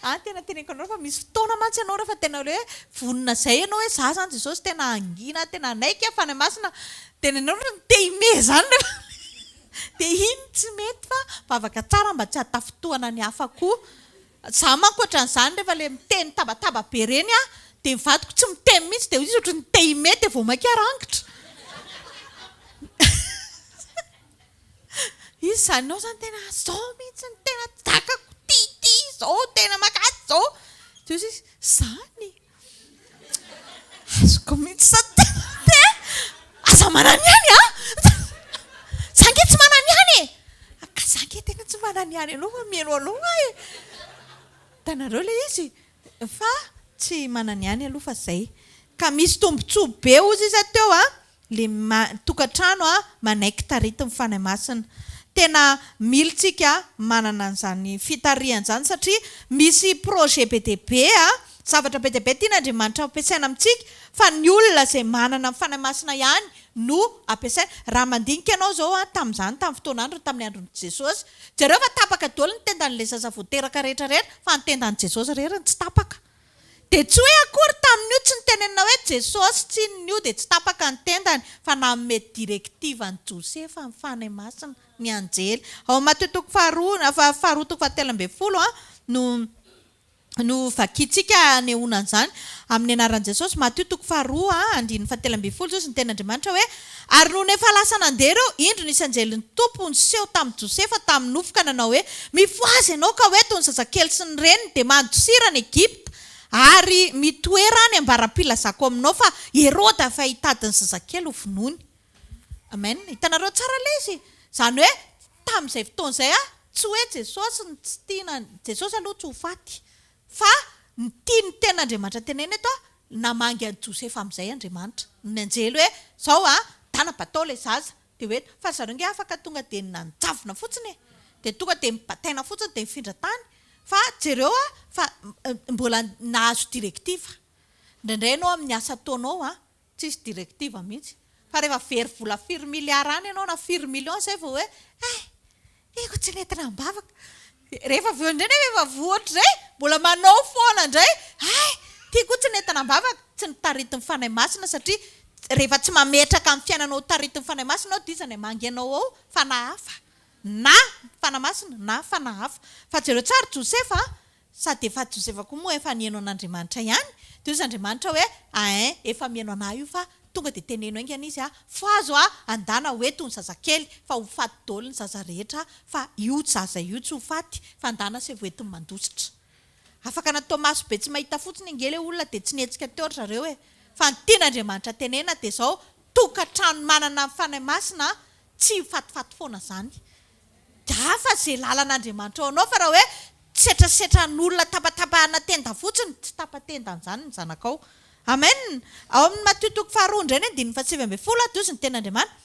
[SPEAKER 1] an, tena teneniko anareo fa misy fotoana mantsy ianao rehefa tena hoe vonona izay ianao hoe za izany Jesosy tena hangina, tena hanaiky aho Fanahy Masina, tena ianao ohatran'ny te himehy izany rehefa dia iny tsy mety fa vavaka tsara mba tsy hahatafintohana ny hafa koa. Za manko ohatran'izany rehefa le miteny tabataba be reny aho dia ny vadiko tsy miteny mihitsy dia izy ohatran'ny te himehy dia vao mainka rangitra. Izy izany ianao izany tena izao mihitsy no tena tsy zakako, ty ty izao tena mankaty izao. Dia hoy izy, izany? Azoko mihitsy izany tena te aza mananihany an! Za ange tsy mananihany e! Ka za ange tena tsy mananihany anao fa mihaino anao aho e! Hitanareo ilay izy? Fa tsy mananihany aloha fa zay. Ka misy tombotsoa be hozy izy teo an! Le tokantrano a manaiky taritin'ny Fanahy Masina. Tena mila tsika manana an'izany fitarihana izany satria misy projet be dia be a, zavatra be dia be tian'Andriamanitra ampiasaina amintsika fa ny olona izay manana ny Fanahy Masina ihany no ampiasaina. Raha mandinika ianao izao a, tamin'izany tamin'ny fotoan'androny, tamin'ny andron'i Jesosy, jereo fa tapaka daholo ny tendan'ilay zaza vao teraka rehetra rehetra fa ny tendan'i Jesosy irery no tsy tapaka. Dia tsy hoe akory tamin'io tsy nitenenina hoe Jesosy tsinona io dia tsy tapaka ny tendany fa nanome directive an'i Josefa ny Fanahy Masina, ny anjely. Ao amin'ny Matio toko faharoa, faharoa toko fahatelo ambin'ny folo no no vakintsika hanehoana an'izany amin'ny anaran'i Jesosy. Matio toko faharoa andininy fahatelo ambin'ny folo izao izy ny tenin'Andriamanitra hoe, Ary nony efa lasa nandeha ireo, indro nisy anjelin'ny Tompo niseho tamin'i Josefa tamin'ny nofy ka nanao hoe, Mifohaza ianao ka hoento ny zazakely sy ny reniny, dia mandosira any Egypta, ary mitoera any ambara-pilazako aminao fa Heroda efa hitady ny zazakely ho vonoiny. Amen. Hitanareo tsara ilay izy? Izany hoe tamin'izay fotoana izay, tsy hoe Jesosy no tsy tiana, Jesosy aloha tsy ho faty, Fa ny tian'ny tenin'Andriamanitra tenenina eto, namangy an'i Josefa amin'izay Andriamanitra. Ny anjely hoe, zao an, dana batao ilay zaza. Dia hoe, fa ry zareo ange afaka tonga dia nanjavona fotsiny e. Dia tonga dia nibataina fotsiny dia nifindra tany. Fa jereo an, fa mbola nahazo directive. Indraindray ianao amin'ny asa ataonao an, tsisy directive mihitsy. Fa rehefa very vola firy milliards any ianao na firy millions izay vao hoe, eh! Eko tsy nentina am-bavaka. Rehefa avy eo indray nefa efa voa ohatr'izay, mbola manao foana indray, hay! Ty koa tsy nentina am-bavaka, tsy notaritin'ny Fanahy Masina satria rehefa tsy mametraka ny fiainanao ho taritin'ny Fanahy Masina ianao dia iza no hamangy anao ao? Fanahy hafa. Na Fanahy Masina na fanahy hafa. Fa jereo tsara Josefa a! Sady efa Josefa koa moa efa nihaino an'Andriamanitra ihany, dia hoy Andriamanitra hoe, Ain, efa mihaino an'ahy io fa tonga dia teneno haingana izy a, fohazo a, andana ho eto ny zazakely fa ho faty daholo ny zaza rehetra fa io zaza io tsy ho faty fa andana asaivo entiny mandositra. Afaka natao maso be tsy mahita fotsiny ange ilay olona dia tsy nihetsika teo ry zareo e! Fa ny tian'Andriamanitra tenena dia izao, tokantrano manana ny Fanahy Masina tsy ho fatifaty foana izany. Dia hafa izay lalan'Andriamanitra ao anao fa raha hoe setrasetran'olona tapatapahana tenda fotsiny, tsy tapa-tenda an'izany ny zanakao. Amen! Ao amin'ny Matio toko faharoa indray ny andininy faha-19 ato izy ny tenin'Andriamanitra,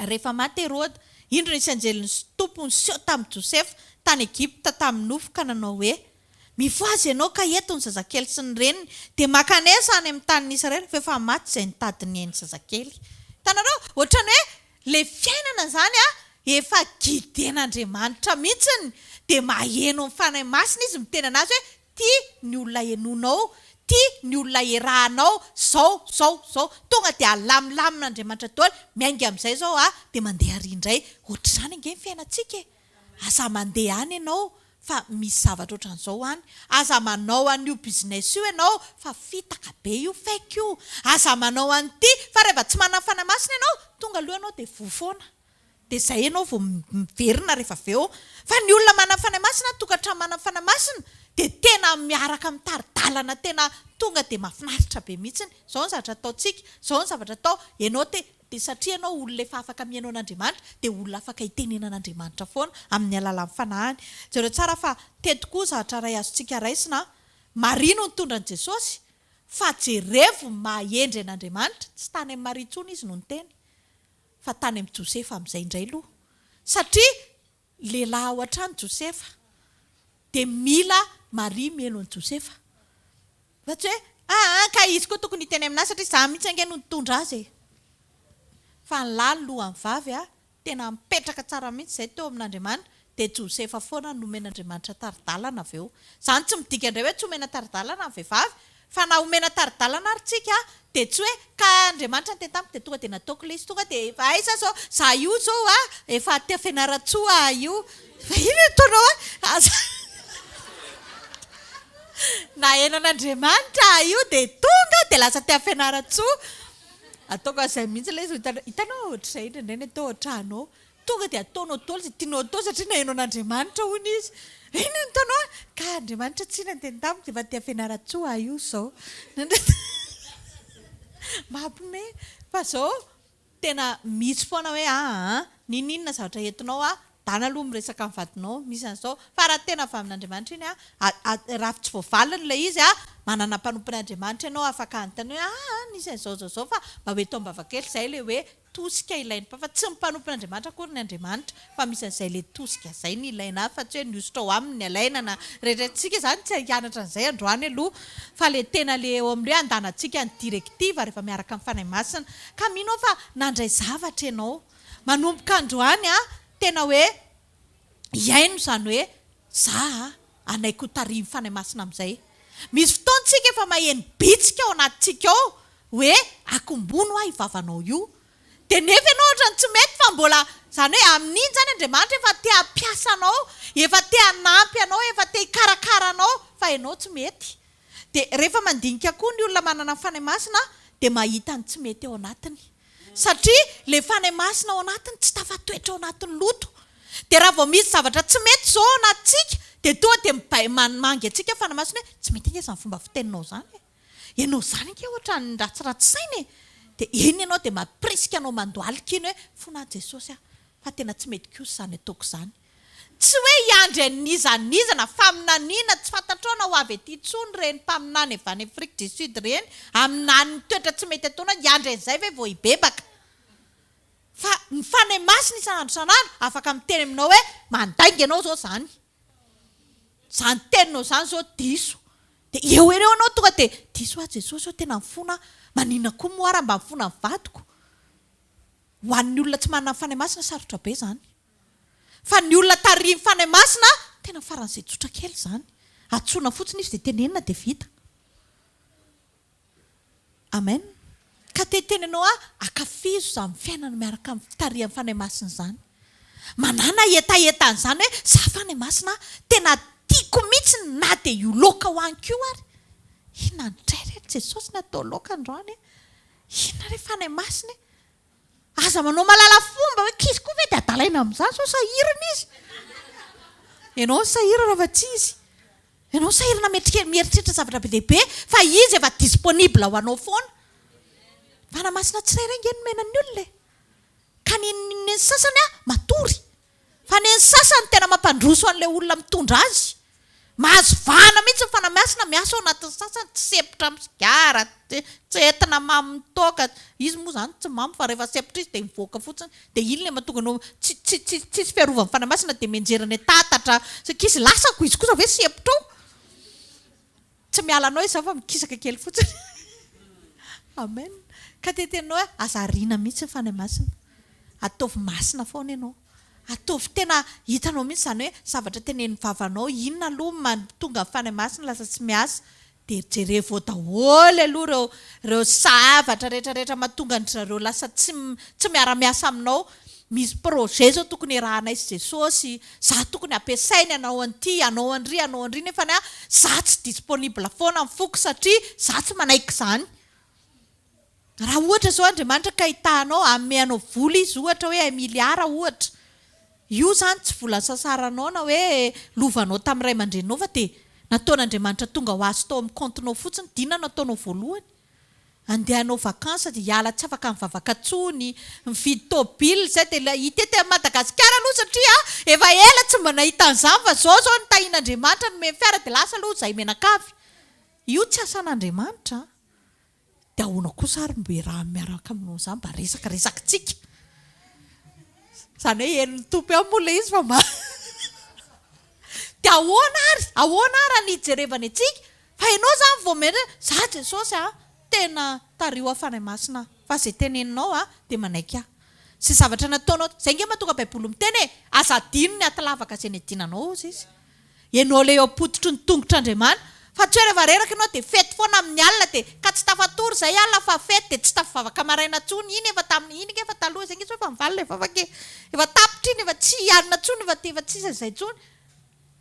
[SPEAKER 1] Ary rehefa maty Heroda, indro nisy anjelin'ny Tompo niseho tamin'i Josefa tany Egypta tamin'ny nofy ka nanao hoe, Mifohaza ianao ka ento ny zazakely sy ny reniny, dia mankanesa any amin'ny tanin'i Israely, fa efa maty izay nitady ny ain'ny zazakely. Hitanareo? Ohatran'ny hoe ilay fiainana izany an, efa guider-n'Andriamanitra mihitsiny, dia maheno ny Fanahy Masina izy miteny an'azy hoe, Ty ny olona henoinao, ty ny olona iarahanao, zao, zao, zao. Tonga dia alamilamin'Andriamanitra daholo, miainga amin'izay izao an, dia mandeha ary indray. Ohatr'izany ange ny fiainantsika e! Aza mandeha any ianao fa misy zavatra ohatran'izao any. Aza manao an'io business io ianao fa fitaka be io, fake io. Aza manao an'ity fa rehefa tsy manana Fanahy Masina ianao, tonga aloha ianao dia voa foana. Dia izay ianao vao miverina rehefa avy eo. Fa ny olona manana Fanahy Masina, tokantrano manana Fanahy Masina, dia tena miaraka mitari-dalana tena tonga dia mahafinaritra be mihitsiny. Izao ny zavatra ataontsika, izao ny zavatra atao, ianao te Dia satria ianao olona efa afaka mihaino an'Andriamanitra, dia olona afaka hitenenan'Andriamanitra foana amin'ny alalan'ny Fanahiny. Jereo tsara fa teto koa zavatra iray azontsika raisina, Maria no nitondra an'i Jesosy, fa jerevo ny maha hendry an'Andriamanitra, tsy tany amin'i Maria intsony izy no niteny, fa tany amin'i Josefa amin'izay indray aloha. Satria lehilahy ao an-trano Josefa, dia mila Maria mihaino an'i Josefa. Fa tsy hoe, aa ka izy koa tokony hiteny aminà satria za mihitsy ange no nitondra azy e! Fa ny lahy ny lohan'ny vavy a, tena mipetraka tsara mihitsy izay teo amin'Andriamanitra, dia Josefa foana no nomen'Andriamanitra tari-dalana avy eo. Izany tsy midika indray hoe tsy omena tari-dalana ny vehivavy, fa na omena tari-dalana ary tsika dia tsy hoe ka Andriamanitra niteny tamiko dia tonga dia nataoko ilay izy, tonga dia efa aiza zao, za io zao a, efa aty Fianarantsoa aho io, fa inona no ataonao a, aza. Naheno an'Andriamanitra aho io dia tonga dia lasa aty Fianarantsoa. Ataoko an'izay mihitsy ilay izy, hitanao ohatr'izay indraindray ny atao an-trano ao. Tonga dia ataonao daholo izay tianao atao satria naheno an'Andriamanitra hono izy. Inona no ataonao? Ka Andriamanitra tsy niteny tamiko dia efa aty Fianarantsoa aho io izao. Mampime fa izao tena misy foana hoe aa n'inon'inona zavatra entinao a, dana aloha miresaka amin'ny vadinao misy an'izao fa raha tena avy amin'Andriamanitra iny a, raha tsy voavaliny ilay izy a, manana mpanompon'Andriamanitra ianao afaka hanontany hoe aa nisy an'izao izao izao fa mba ho eto am-bava kely izay ilay hoe tosika ilain'ny mpano fa tsy ny mpanompon'Andriamanitra akory ny Andriamanitra fa misy an'izay le tosika zay ny ilaina fa tsy hoe ny hosotra ao aminy ny alaina na rehetra tsika zany tsy hianatra an'izay androany aloha fa le tena le eo amin'le hoe andanantsika ny directive rehefa miaraka amin'ny Fanahy Masina ka mino aho fa nandray zavatra ianao manomboka androany a tena hoe hihaino izany hoe za a hanaiky ho tarihin'ny Fanahy Masina amin'izay misy fotoana tsika efa maheno bitsika ao anatintsika ao hoe akombono aho io vavanao io dia nefa ianao ohatrany tsy mety fa mbola izany hoe amin'iny izany Andriamanitra efa te hampiasa anao, efa te hanampy anao, efa te hikarakara anao fa ianao tsy mety. Dia rehefa mandinika koa ny olona manana ny Fanahy Masina dia mahita ny tsy mety ao anatiny. Satria ilay Fanahy Masina ao anatiny tsy tafatoetra ao anatin'ny loto. Dia raha vao misy zavatra tsy mety izao ao anatintsika dia tonga dia mibay mangy antsika ny Fanahy Masina hoe tsy mety ange izany fomba fiteninao izany e. Ianao izany ange ohatran'ny ratsiratsy saina e! Dia iny ianao dia mampirisika anao mandohalika iny hoe fona aho Jesosy ah, fa tena tsy mety kosa izany ataoko izany. Tsy hoe hiandry an'iza an'iza na faminaniana tsy fantatrao na ho avy aty intsony ireny mpaminany avy any Afrique du Sud ireny haminany ny toetra tsy mety ataonao, hiandry an'izay ve vao hibebaka? Fa ny Fanahy Masina isan'andro isan'andro afaka miteny aminao hoe mandainga ianao izao izany. Izany teninao izany izao diso. Dia eo eo ianao tonga dia diso aho Jesosy ô, tena mifona aho. Maninona koa moa aho raha mba mifona ny vadiko? Ho an'ny olona tsy manana ny Fanahy Masina sarotra be izany. Fa ny olona tarihin'ny Fanahy Masina tena faran'izay tsotra kely izany. Antsoina fotsiny izy dia tenenina dia vita. Amen. Ka te hiteny anao aho, ankafizo izany fiainana miaraka amin'ny fitarihan'ny Fanahy Masina izany. Manàna hetaheta an'izany hoe, za Fanahy Masina a, tena tiako mihitsy na dia io laoka ho aniko io ary. Inona indray re ry Jesosy no atao laoka androany e? Inona re Fanahy Masina e? Aza manao malala fomba hoe k'izy koa ve dia adalaina amin'izany sao sahirana izy? Ianao no sahirana fa tsy izy. Ianao sahirana mieritreritra mieritreritra zavatra be dia be fa izy efa disponible ho anao foana. Fanahy Masina tsirairay ange nomena ny olona e. Ka ny ny sasany a matory. Fa ny sasany tena mampandroso an'ilay olona mitondra azy. Mahazo vahana mihitsy ny Fanahy Masina miasa ao anatin'ny sasany, tsy sempotra amin'ny sigara, tsy entina mamo ny toaka. Izy moa izany tsy mamo fa rehefa sempotra izy dia mivoaka fotsiny. Dia iny ilay mahatonga anao tsy tsy tsy tsisy fiarovan'ny Fanahy Masina dia mianjera any an-tatatra. Ankizy lasako izy kosa ve sempotra ao? Tsy miala anao izaho fa mikisaka kely fotsiny. Amen. Ka te hiteny anao hoe aza ariana mihitsy ny Fanahy Masina. Ataovy masina foana ianao. Ataovy tena hitanao mihitsy izany hoe zavatra tenenin'ny vavanao inona aloha no mahatonga ny Fanahy Masina lasa tsy miasa. Dia jerevo ao daholo aloha ireo ireo zavatra rehetra rehetra mahatonga an-dry zareo lasa tsy tsy miara-miasa aminao. Misy projet zao tokony iarahanay sy Jesosy, za tokony ampiasainy hanao an'ity, hanao an'ry, hanao an'ry nefany a za tsy disponible foana ny foko satria za tsy manaiky izany. Raha ohatra zao Andriamanitra ka hitaha anao, hanome anao vola izy ohatra hoe un milliard ohatra, io zany tsy vola nisasaranao na hoe lovanao tamin'ny ray aman-dreninao fa dia nataon'Andriamanitra tonga ho azy tao amin'ny compte-nao fotsiny, dia inona no ataonao voalohany? Andeha hanao vacances dia hiala tsy afaka mivavaka tsony, mividy tôbile zay dia ilay hitety an'i Madagasikara aloha satria efa ela tsy mba nahita an'izany fa zao zao nitahian'Andriamanitra nomeny fiara dia lasa aloha zahay mianakavy. Io tsy asan'Andriamanitra an! Dia ahoana kosa ary mba iarahany miaraka aminao izany mba resaka resakitsika. Izany hoe henon'ny Tompo ihany moa ilay izy fa mba Dia ahoana ary? Ahoana ary ny hijerevany antsika? Fa ianao izany vao mety hoe, za Jesosy a, tena tariho aho Fanahy Masina fa izay teneninao a, dia manaiky aho. Izay zavatra nataonao, izay ange mahatonga Baiboly miteny e, aza adino ny aty lavaka izay niadinanao hozy izy. Ianao ilay eo am-pototry ny tongotr'Andriamanitra. Fa tsy hoe rehefa reraka ianao dia fety foana amin'ny alina dia, ka tsy tafatory izay alina fa fety dia tsy tafivavaka maraina intsony, iny efa tamin'ny, iny ange efa taloha izay ange sao efa mivaly ilay vavaka e, efa tapitra iny, efa tsy alina intsony, efa efa tsisy an'izay intsony.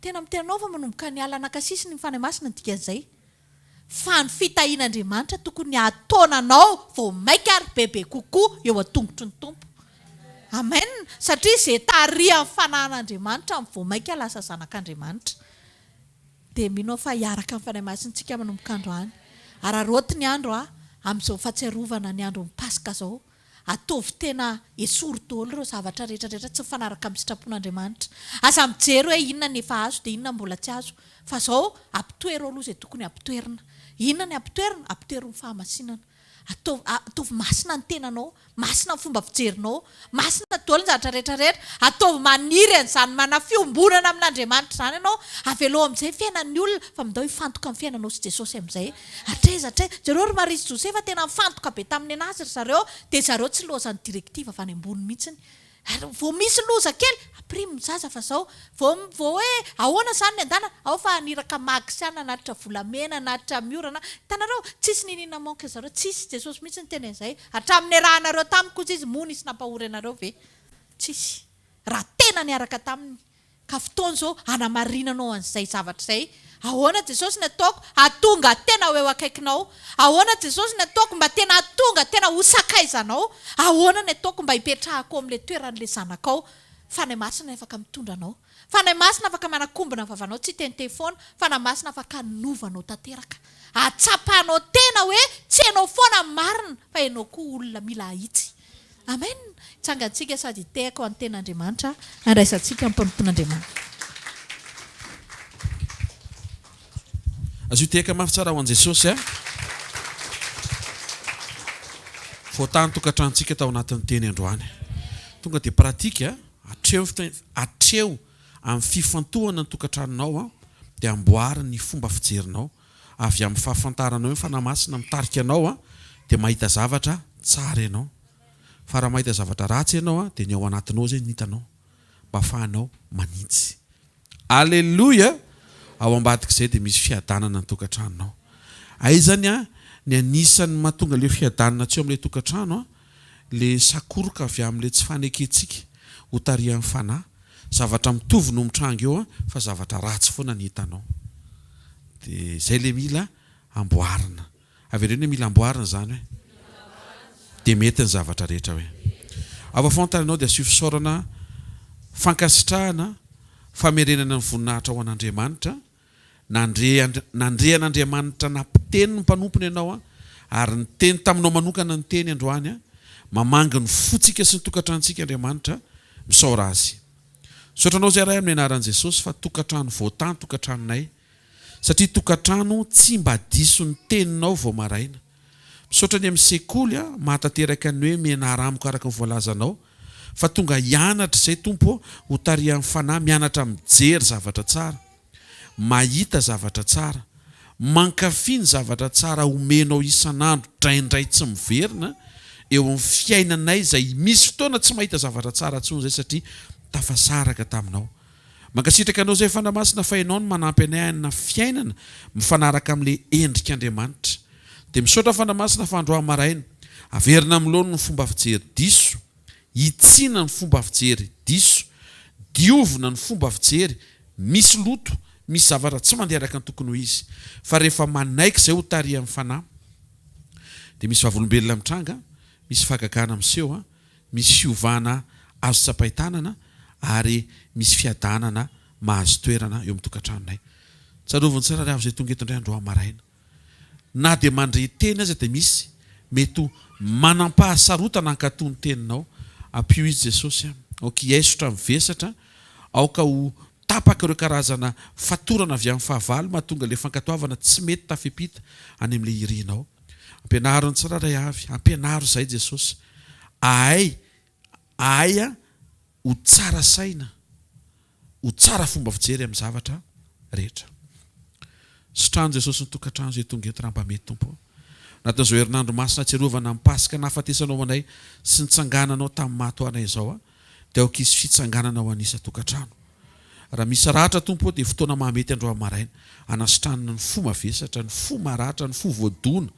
[SPEAKER 1] Tena miteny anao fa manomboka ny alina nakasisiny ny Fanahy Masina ny dikan'izay. Fa ny fitahian'Andriamanitra tokony hahataona anao vao maika ary bebe kokoa eo an-tongotry ny Tompo. Amen! Satria izay tarihan'ny Fanahin'Andriamanitra no vao mainka lasa zanak'Andriamanitra. Dia mino aho fa hiaraka amin'ny Fanahy Masina isika manomboka androany. Araraoty ny andro a, amin'izao fahatsiarovana ny andron'ny Paska izao. Ataovy tena esory daholo ireo zavatra rehetra rehetra tsy mifanaraka amin'ny sitrapon'Andriamanitra. Aza mijery hoe inona ny efa azo dia inona mbola tsy azo. Fa izao, ampitoero aloha izay tokony hampitoerina. Inona ny hampitoerina? Ampitoero ny fahamasinana. Ataovy, ataovy masina ny tenanao, masina ny fomba fijerinao, masina daholo ny zavatra rehetra rehetra. Ataovy maniry an'izany mana fiombonana amin'Andriamanitra izany ianao. Avelao amin'izay ny fiainan'ny olona fa mindao hifantoka amin'ny fiainanao sy Jesosy amin'izay. Hatraiza hatraiza. Jereo ry Maria sy Josefa tena nifantoka be tamin'ny nenazy ry zareo dia zareo tsy lozan'ny directive avy any ambony mihitsiny. Ary vao misy loza kely, ampirimo ny zaza fa zao. Vao vao hoe ahoana izany ny andanana, ao fa haniraka mags any hanatitra volamena, hanatitra miora na. Hitanareo, tsisy niniana manque zareo, tsisy, Jesosy mihitsy niteny an'izay. Hatramin'ny niarahanareo tamiko hozy izy, moa nisy nampahory anareo ve? Tsisy. Raha tena niaraka taminy. Ka fotoana izao hanamarinanao an'izay zavatra izay. Ahoana Jesosy ny ataoko hahatonga tena ho eo akaikinao? Ahoana Jesosy ny ataoko mba tena hahatonga tena ho sakaizanao? Ahoana ny ataoko mba hipetrahako ao amin'ilay toeran'ilay zanakao? Fanahy Masina afaka mitondra anao. Fanahy Masina afaka manakombona ny vavanao tsy hiteniteny foana. Fanahy Masina afaka hanova anao tanteraka. Hahatsapanao tena hoe tsy ianao foana ny marina fa ianao koa olona mila ahitsy. Amen! Hitsangantsika sady hitehaka ho an'ny Tenin'Andriamanitra handraisantsika ny mpanompon'Andriamanitra.
[SPEAKER 3] Azo hitehaka mafy tsara ho an'i Jesosy a! Voataha ny tokantranontsika tao anatin'ny teny androany. Tonga dia pratique, hatreo hatreo amin'ny fifantohana ny tokantranonao dia amboary ny fomba fijerinao. Avy amin'ny fahafantaranao ny Fanahy Masina mitarika anao dia mahita zavatra tsara ianao. Fa raha mahita zavatra ratsy ianao dia ny ao anatinao izay no hitanao mba afahanao manitsy. Aleloia! Ao ambadik'izay dia misy fiadanana ny tokantranonao. Aiza ny ny anisan'ny mahatonga ilay fiadanana tsy eo amin'ilay tokantrano? Ilay sakoroka avy amin'ilay tsy fanekentsika ho tarihan'ny Fanahy. Zavatra mitovy no mitranga eo fa zavatra ratsy foana ny hitanao. Dia izay ilay mila amboarina. Avereno hoe mila amboarina izany hoe. Dia mety ny zavatra rehetra hoe. Ava fantany ianao dia asio fisaorana, fankasitrahana, famerenana ny voninahitra ho an'Andriamanitra. Nandre nandre an'Andriamanitra nampiteny ny mpanompony ianao ary niteny taminao manokana ny teny androany. Mamangy ny fontsika sy ny tokantranontsika Andriamanitra. Misaora Azy. Misaotra Anao izay Ray amin'ny anaran'i Jesosy fa tokantrano voatahy ny tokantranonay satria tokantrano tsy mba diso ny teninao vao maraina. Misaotra ny amin'ny sekoly a, mahatanteraka ny hoe mianara amiko araka ny voalazanao fa tonga hianatra izay Tompo ô, ho tarihan'ny Fanahy mianatra mijery zavatra tsara. mahita zavatra tsara, mankafy ny zavatra tsara omenao isan'andro draindray tsy miverina eo amin'ny fiainanay izay misy fotoana tsy mahita zavatra tsara intsony izay satria tafasaraka taminao. Mankasitraka anao izay Fanahy Masina fa ianao no manampy anay hanana fiainana mifanaraka amin'ilay endrik'Andriamanitra. Dia misaotra Fanahy Masina fa androany maraina averina amin'ny laoniny ny fomba fijery diso Hitsiana ny fomba fijery diso, diovina ny fomba fijery misy loto, misy zavatra tsy mandeha araka ny tokony ho izy. Fa rehefa manaiky izay ho tarihan'ny Fanahy, dia misy vavolombelona mitranga, misy fahagagana miseho, misy fiovana azo tsapain-tanana ary misy fiadanana mahazo toerana eo amin'ny tokantranonay. Tsarovy ny tsirairay avy izay tonga eto indray androany maraina. Na dia mandre teny aza dia misy mety ho manam-pahasarotana hankatò ny teninao. Ampio izy Jesosy a! Aoka hiaisotra amin'ny vesatra, aoka ho tapaka ireo karazana fatorana avy amin'ny fahavalo mahatonga ilay fankatoavana tsy mety tafiampita any amin'ilay irinao. Ampianaro ny tsirairay avy, ampianaro izahay Jesosy. Ahay, ahay ho tsara saina. ho tsara fomba fijery amin'ny zavatra rehetra. Sitrano Jesosy ny tokantrano izay tonga eto raha mba mety Tompo ô. Anatin'izao herinandro masina atsiarovana ny Paska nahafatesanao anay sy nitsangananao tamin'ny maty ho anay izao dia aoka hisy fitsanganana ho an'ny isan-tokantrano. Raha misy ratra Tompo ô dia fotoana mahamety androany maraina hanasitranana ny fo mavesatra, ny fo maratra, ny fo voadona,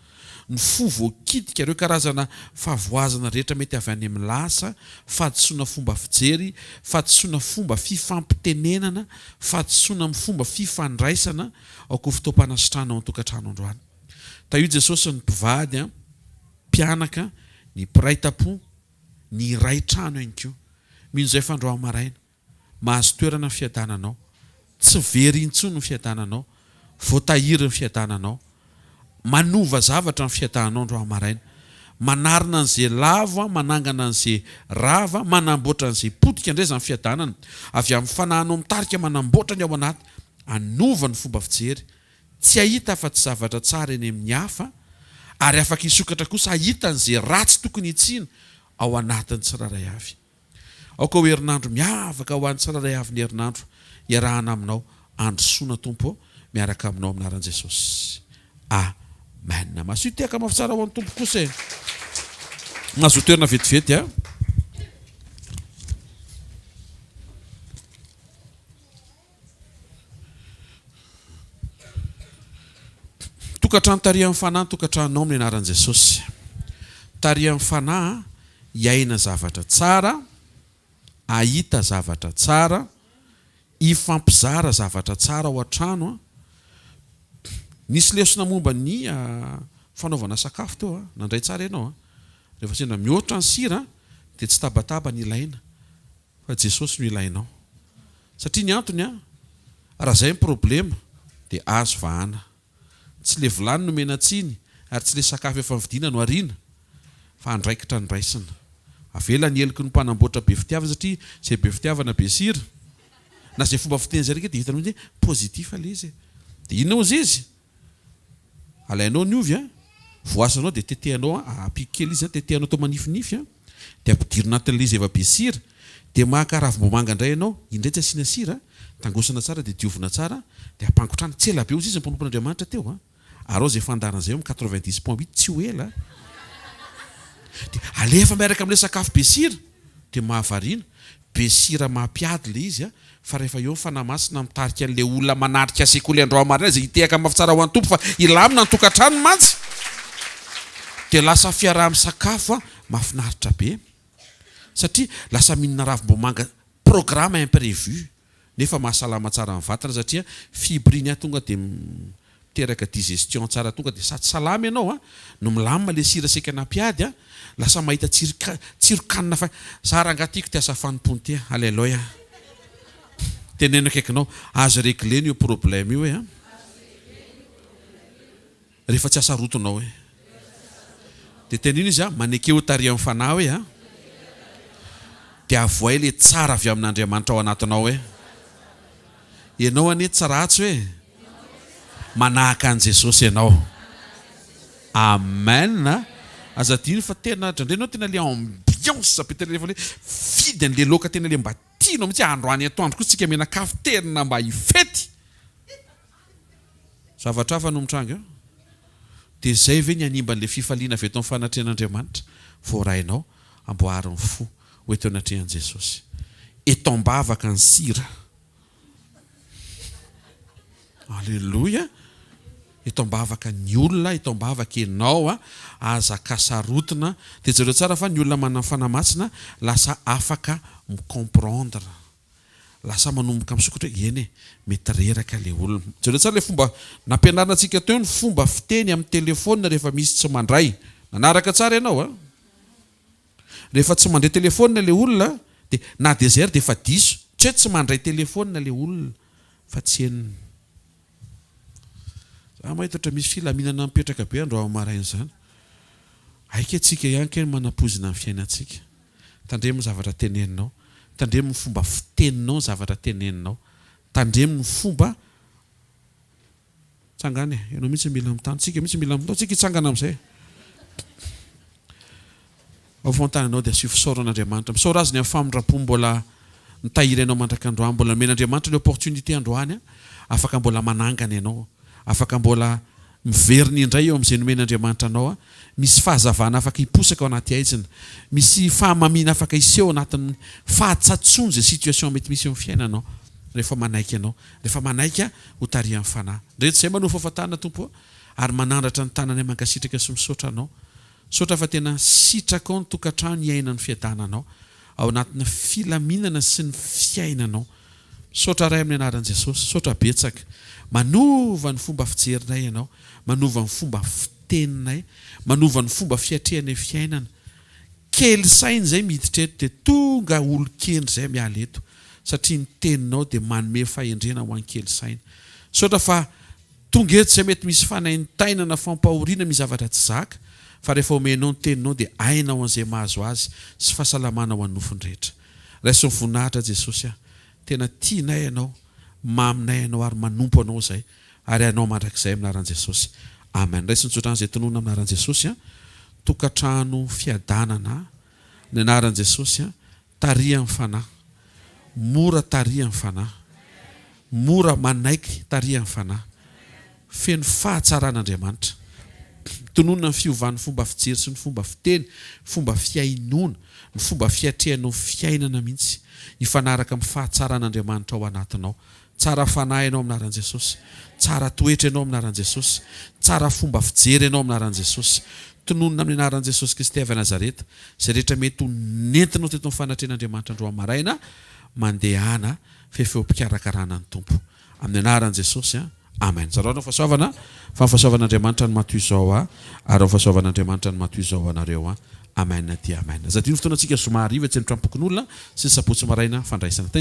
[SPEAKER 3] ny fo voakitika, ireo karazana fahavoazana rehetra mety avy any amin'ny lasa, fahadisoana fomba fijery, fahadisoana fomba fifampitenenana, fahadisoana amin'ny fomba fifandraisana, aoka ho fotoam-panasitranana ao an-tokantrano androany. Tahio Jesosy ny mpivady, mpianaka, ny mpiray tampo. Ny iray trano ihany koa. Mino izay fa androany maraina. Mahazo toerana ny fiadananao. Tsy very intsony ny fiadananao. Voatahiry ny fiadananao. Manova zavatra ny fiadananao androany maraina. Manarina an'izay lavo, manangana an'izay rava, manamboatra an'izay potika indray izany fiadanana. Avy amin'ny fanahinao mitarika manamboatra ny ao anaty. Hanova ny fomba fijery. Tsy hahita afa-tsy zavatra tsara eny amin'ny hafa, ary afaka hisokatra kosa hahita an'izay ratsy tokony hitsiana ao anatin'ny tsirairay avy. Aoka ho herinandro miavaka ho an'ny tsirairay avy ny herinandro iarahana aminao androsoana Tompo ô miaraka aminao amin'ny anaran'i Jesosy Amen Masio tehaka mafy tsara ho an'ny Tompo kosa e Mahazoa toerana vetivety a. Tokantrano tarihan'ny Fanahy ny tokantranonao amin'ny anaran'i Jesosy. Tarihan'ny Fanahy hiaina zavatra tsara, hahita zavatra tsara, hifampizara zavatra tsara ao an-trano. Nisy lesona momba ny fanaovana sakafo teo, nandray tsara ianao. Rehefa sendra mihoatra ny sira dia tsy tabataba ny ilaina. Fa Jesosy no ilainao. Satria ny antony an, raha zay ny problema dia azo vahana. Tsy le vilany no omena tsiny ary tsy le sakafo efa novidiana no ariana fa andraikitra no raisina. Avela ny heloky ny mpanamboatra be fitiavana satria zay be fitiavana be sira. Na zay fomba fiteny zay reke dia hitanao mihitsy hoe positif le izy e. Dia inona hozy izy? Alainao ny ovy a, voasanao dia tetehanao a, apiako kely izy a, tetehanao atao manifinify a, dia ampidirina anatin'ilay izy efa be sira, dia maka ravim-bomanga indray ianao, iny indray tsy asiana sira, tangosana tsara dia diovina tsara, dia ampangotrahana, tsy ela be hozy izy ny mpanompon'Andriamanitra teo a, araho izay fandaharana izay eo amin'ny 90 point huit tsy ho ela a, dia alefa miaraka amin'ilay sakafo be sira, dia mahavariana, Be sira mampiady le izy a, fa rehefa eo ny Fanahy Masina mitarika an'le olona manatrika sekoly androany maraina izay hitehaka mafy tsara ho an'ny Tompo fa hilamina ny tokantranony mantsy dia lasa fiaraha-misakafo a, mahafinaritra be satria lasa mihinana ravim-bomanga programme imprévu nefa mahasalama tsara ny vatana satria fibre iny tonga dia miteraka digestion tsara tonga dia sady salama ianao a no milamina le sira seka nampiady a lasa mahita tsiro tsiron-kanina fa za rangaha tiako ty asa fanompoana ty a aleloia teneno akaikinao azo reglena io problème io e a Rehefa tsy asarotinao e. Dia teneno izy a, maneke ho tarihan'ny Fanahy hoe a. Dia avohay ilay tsara avy amin'Andriamanitra ao anatinao hoe. Ianao anie tsy ratsy hoe. Manahaka an'i Jesosy ianao. Amen a. Aza adino fa tena indraindray ianao tena ilay ambiance be tena rehefa ilay fidy an'ilay laoka tena ilay mba tianao mihitsy hoe androany atoandro kosa tsika mianakavy tena mba hifety. Zavatra hafa no mitranga eo. Dia izay ve ny hanimba an'ilay fifaliana avy eto amin'ny fanatrehan'Andriamanitra? Voarainao, amboary ny fo ho eto anatrehan'i Jesosy. Eto am-bavaka ny sira. Aleloia! Eto am-bavaka ny olona, eto am-bavaka ianao, aza kasarotina. Dia jereo tsara fa ny olona manana ny Fanahy Masina lasa afaka mi-comprendre. Lasa manomboka misokatra hoe eny e, mety reraka ilay olona. Jereo tsara ilay fomba nampianarina antsika teo ny fomba fiteny amin'ny telefaonina rehefa misy tsy mandray. Nanaraka tsara ianao a? Rehefa tsy mandray telefaonina ilay olona dia na dia izay ary dia efa diso. Tsy hoe tsy mandray telefaonina ilay olona fa tsy henony. Za mahita ohatra misy filaminana mipetraka be androany maraina izany. Aika tsika ihany kay no manapoizina ny fiainantsika. Tandremo ny zavatra teneninao. Tandremo ny fomba fiteninao ny zavatra teneninao. Tandremo ny fomba Tsangana e. Ianao mihitsy mila mitandro. Tsika mihitsy mila mitandro. Tsika hitsangana amin'izay. Ao fontany anao dia asio fisaorana Andriamanitra. Misaora Azy ny amin'ny famindram-po mbola nitahiry anao mandrak'androany. Mbola nomen'Andriamanitra ny opportunité androany. Afaka mbola manangana ianao. Afaka mbola miverina indray eo amin'izay nomen'Andriamanitra anao. Misy fahazavana afaka hiposaka ao anaty haizina. Misy fahamamiana afaka hiseho anatin'ny fahatsatsoana izay situation mety misy eo amin'ny fiainanao rehefa manaiky ianao. Rehefa manaiky ho tarihan'ny Fanahy. Ndreto izay manofa fahatana Tompo ô, ary manandratra ny tananay mankasitraka sy misaotra Anao. Misaotra fa tena sitrakao ny tokantrano hiaina ny fiadananao ao anatin'ny filaminana sy ny fiainanao. Misaotra Ray amin'ny anaran'i Jesosy. Misaotra betsaka. Manova ny fomba fijerinay Ianao, manova ny fomba fiteninay, manova ny fomba fiatrehanay fiainana. Kely saina izay miditra eto dia tonga olon-kendry izay miala eto satria ny teninao dia manome fahendrena ho an'ny kely saina. Misaotra fa tonga eto izay mety misy fanaintainana, fampahoriana, misy zavatra tsy zaka fa rehefa omenao ny teninao dia aina ho an'izay mahazo azy sy fahasalamana ho an'ny nofony rehetra. Raiso ny voninahitra Jesosy a! Tena tianay Ianao, maminay Ianao ary manompo Anao izay ary Anao mandrakizay amin'ny anaran'i Jesosy. Amen. Raiso ny tsodrano izay tononina amin'ny anaran'i Jesosy a! Tokantrano fiadanana ny anaran'i Jesosy a! Tarihan'ny Fanahy. Mora tarihan'ny Fanahy. Mora manaiky tarihan'ny Fanahy. Feno fahatsaran'Andriamanitra. Tononina ny fiovan'ny fomba fijery sy ny fomba fiteny, fomba fihainoana, ny fomba fiatrehanao fiainana mihitsy. Hifanaraka amin'ny fahatsaran'Andriamanitra ao anatinao. Tsara fanahy ianao amin'ny anaran'i Jesosy. Tsara toetra ianao amin'ny anaran'i Jesosy. Tsara fomba fijery ianao amin'ny anaran'i Jesosy. Tononina amin'ny anaran'i Jesosy Kristy avy Nazareta izay rehetra mety ho nentinao teto amin'ny fanatrehan'Andriamanitra androany maraina, mandehana fefeo am-pikarakarana ny Tompo. Amin'ny anaran'i Jesosy an. Amen. Zarao ny fahasoavana fa ny fahasoavan'Andriamanitra no maha toy izao ahy ary ny fahasoavan'Andriamanitra no maha toy izao anareo an. Amen dia amen. Aza adino ny fotoanantsika zoma hariva etsy amin'ny tranompokonolona sy ny sabotsy maraina fandraisana.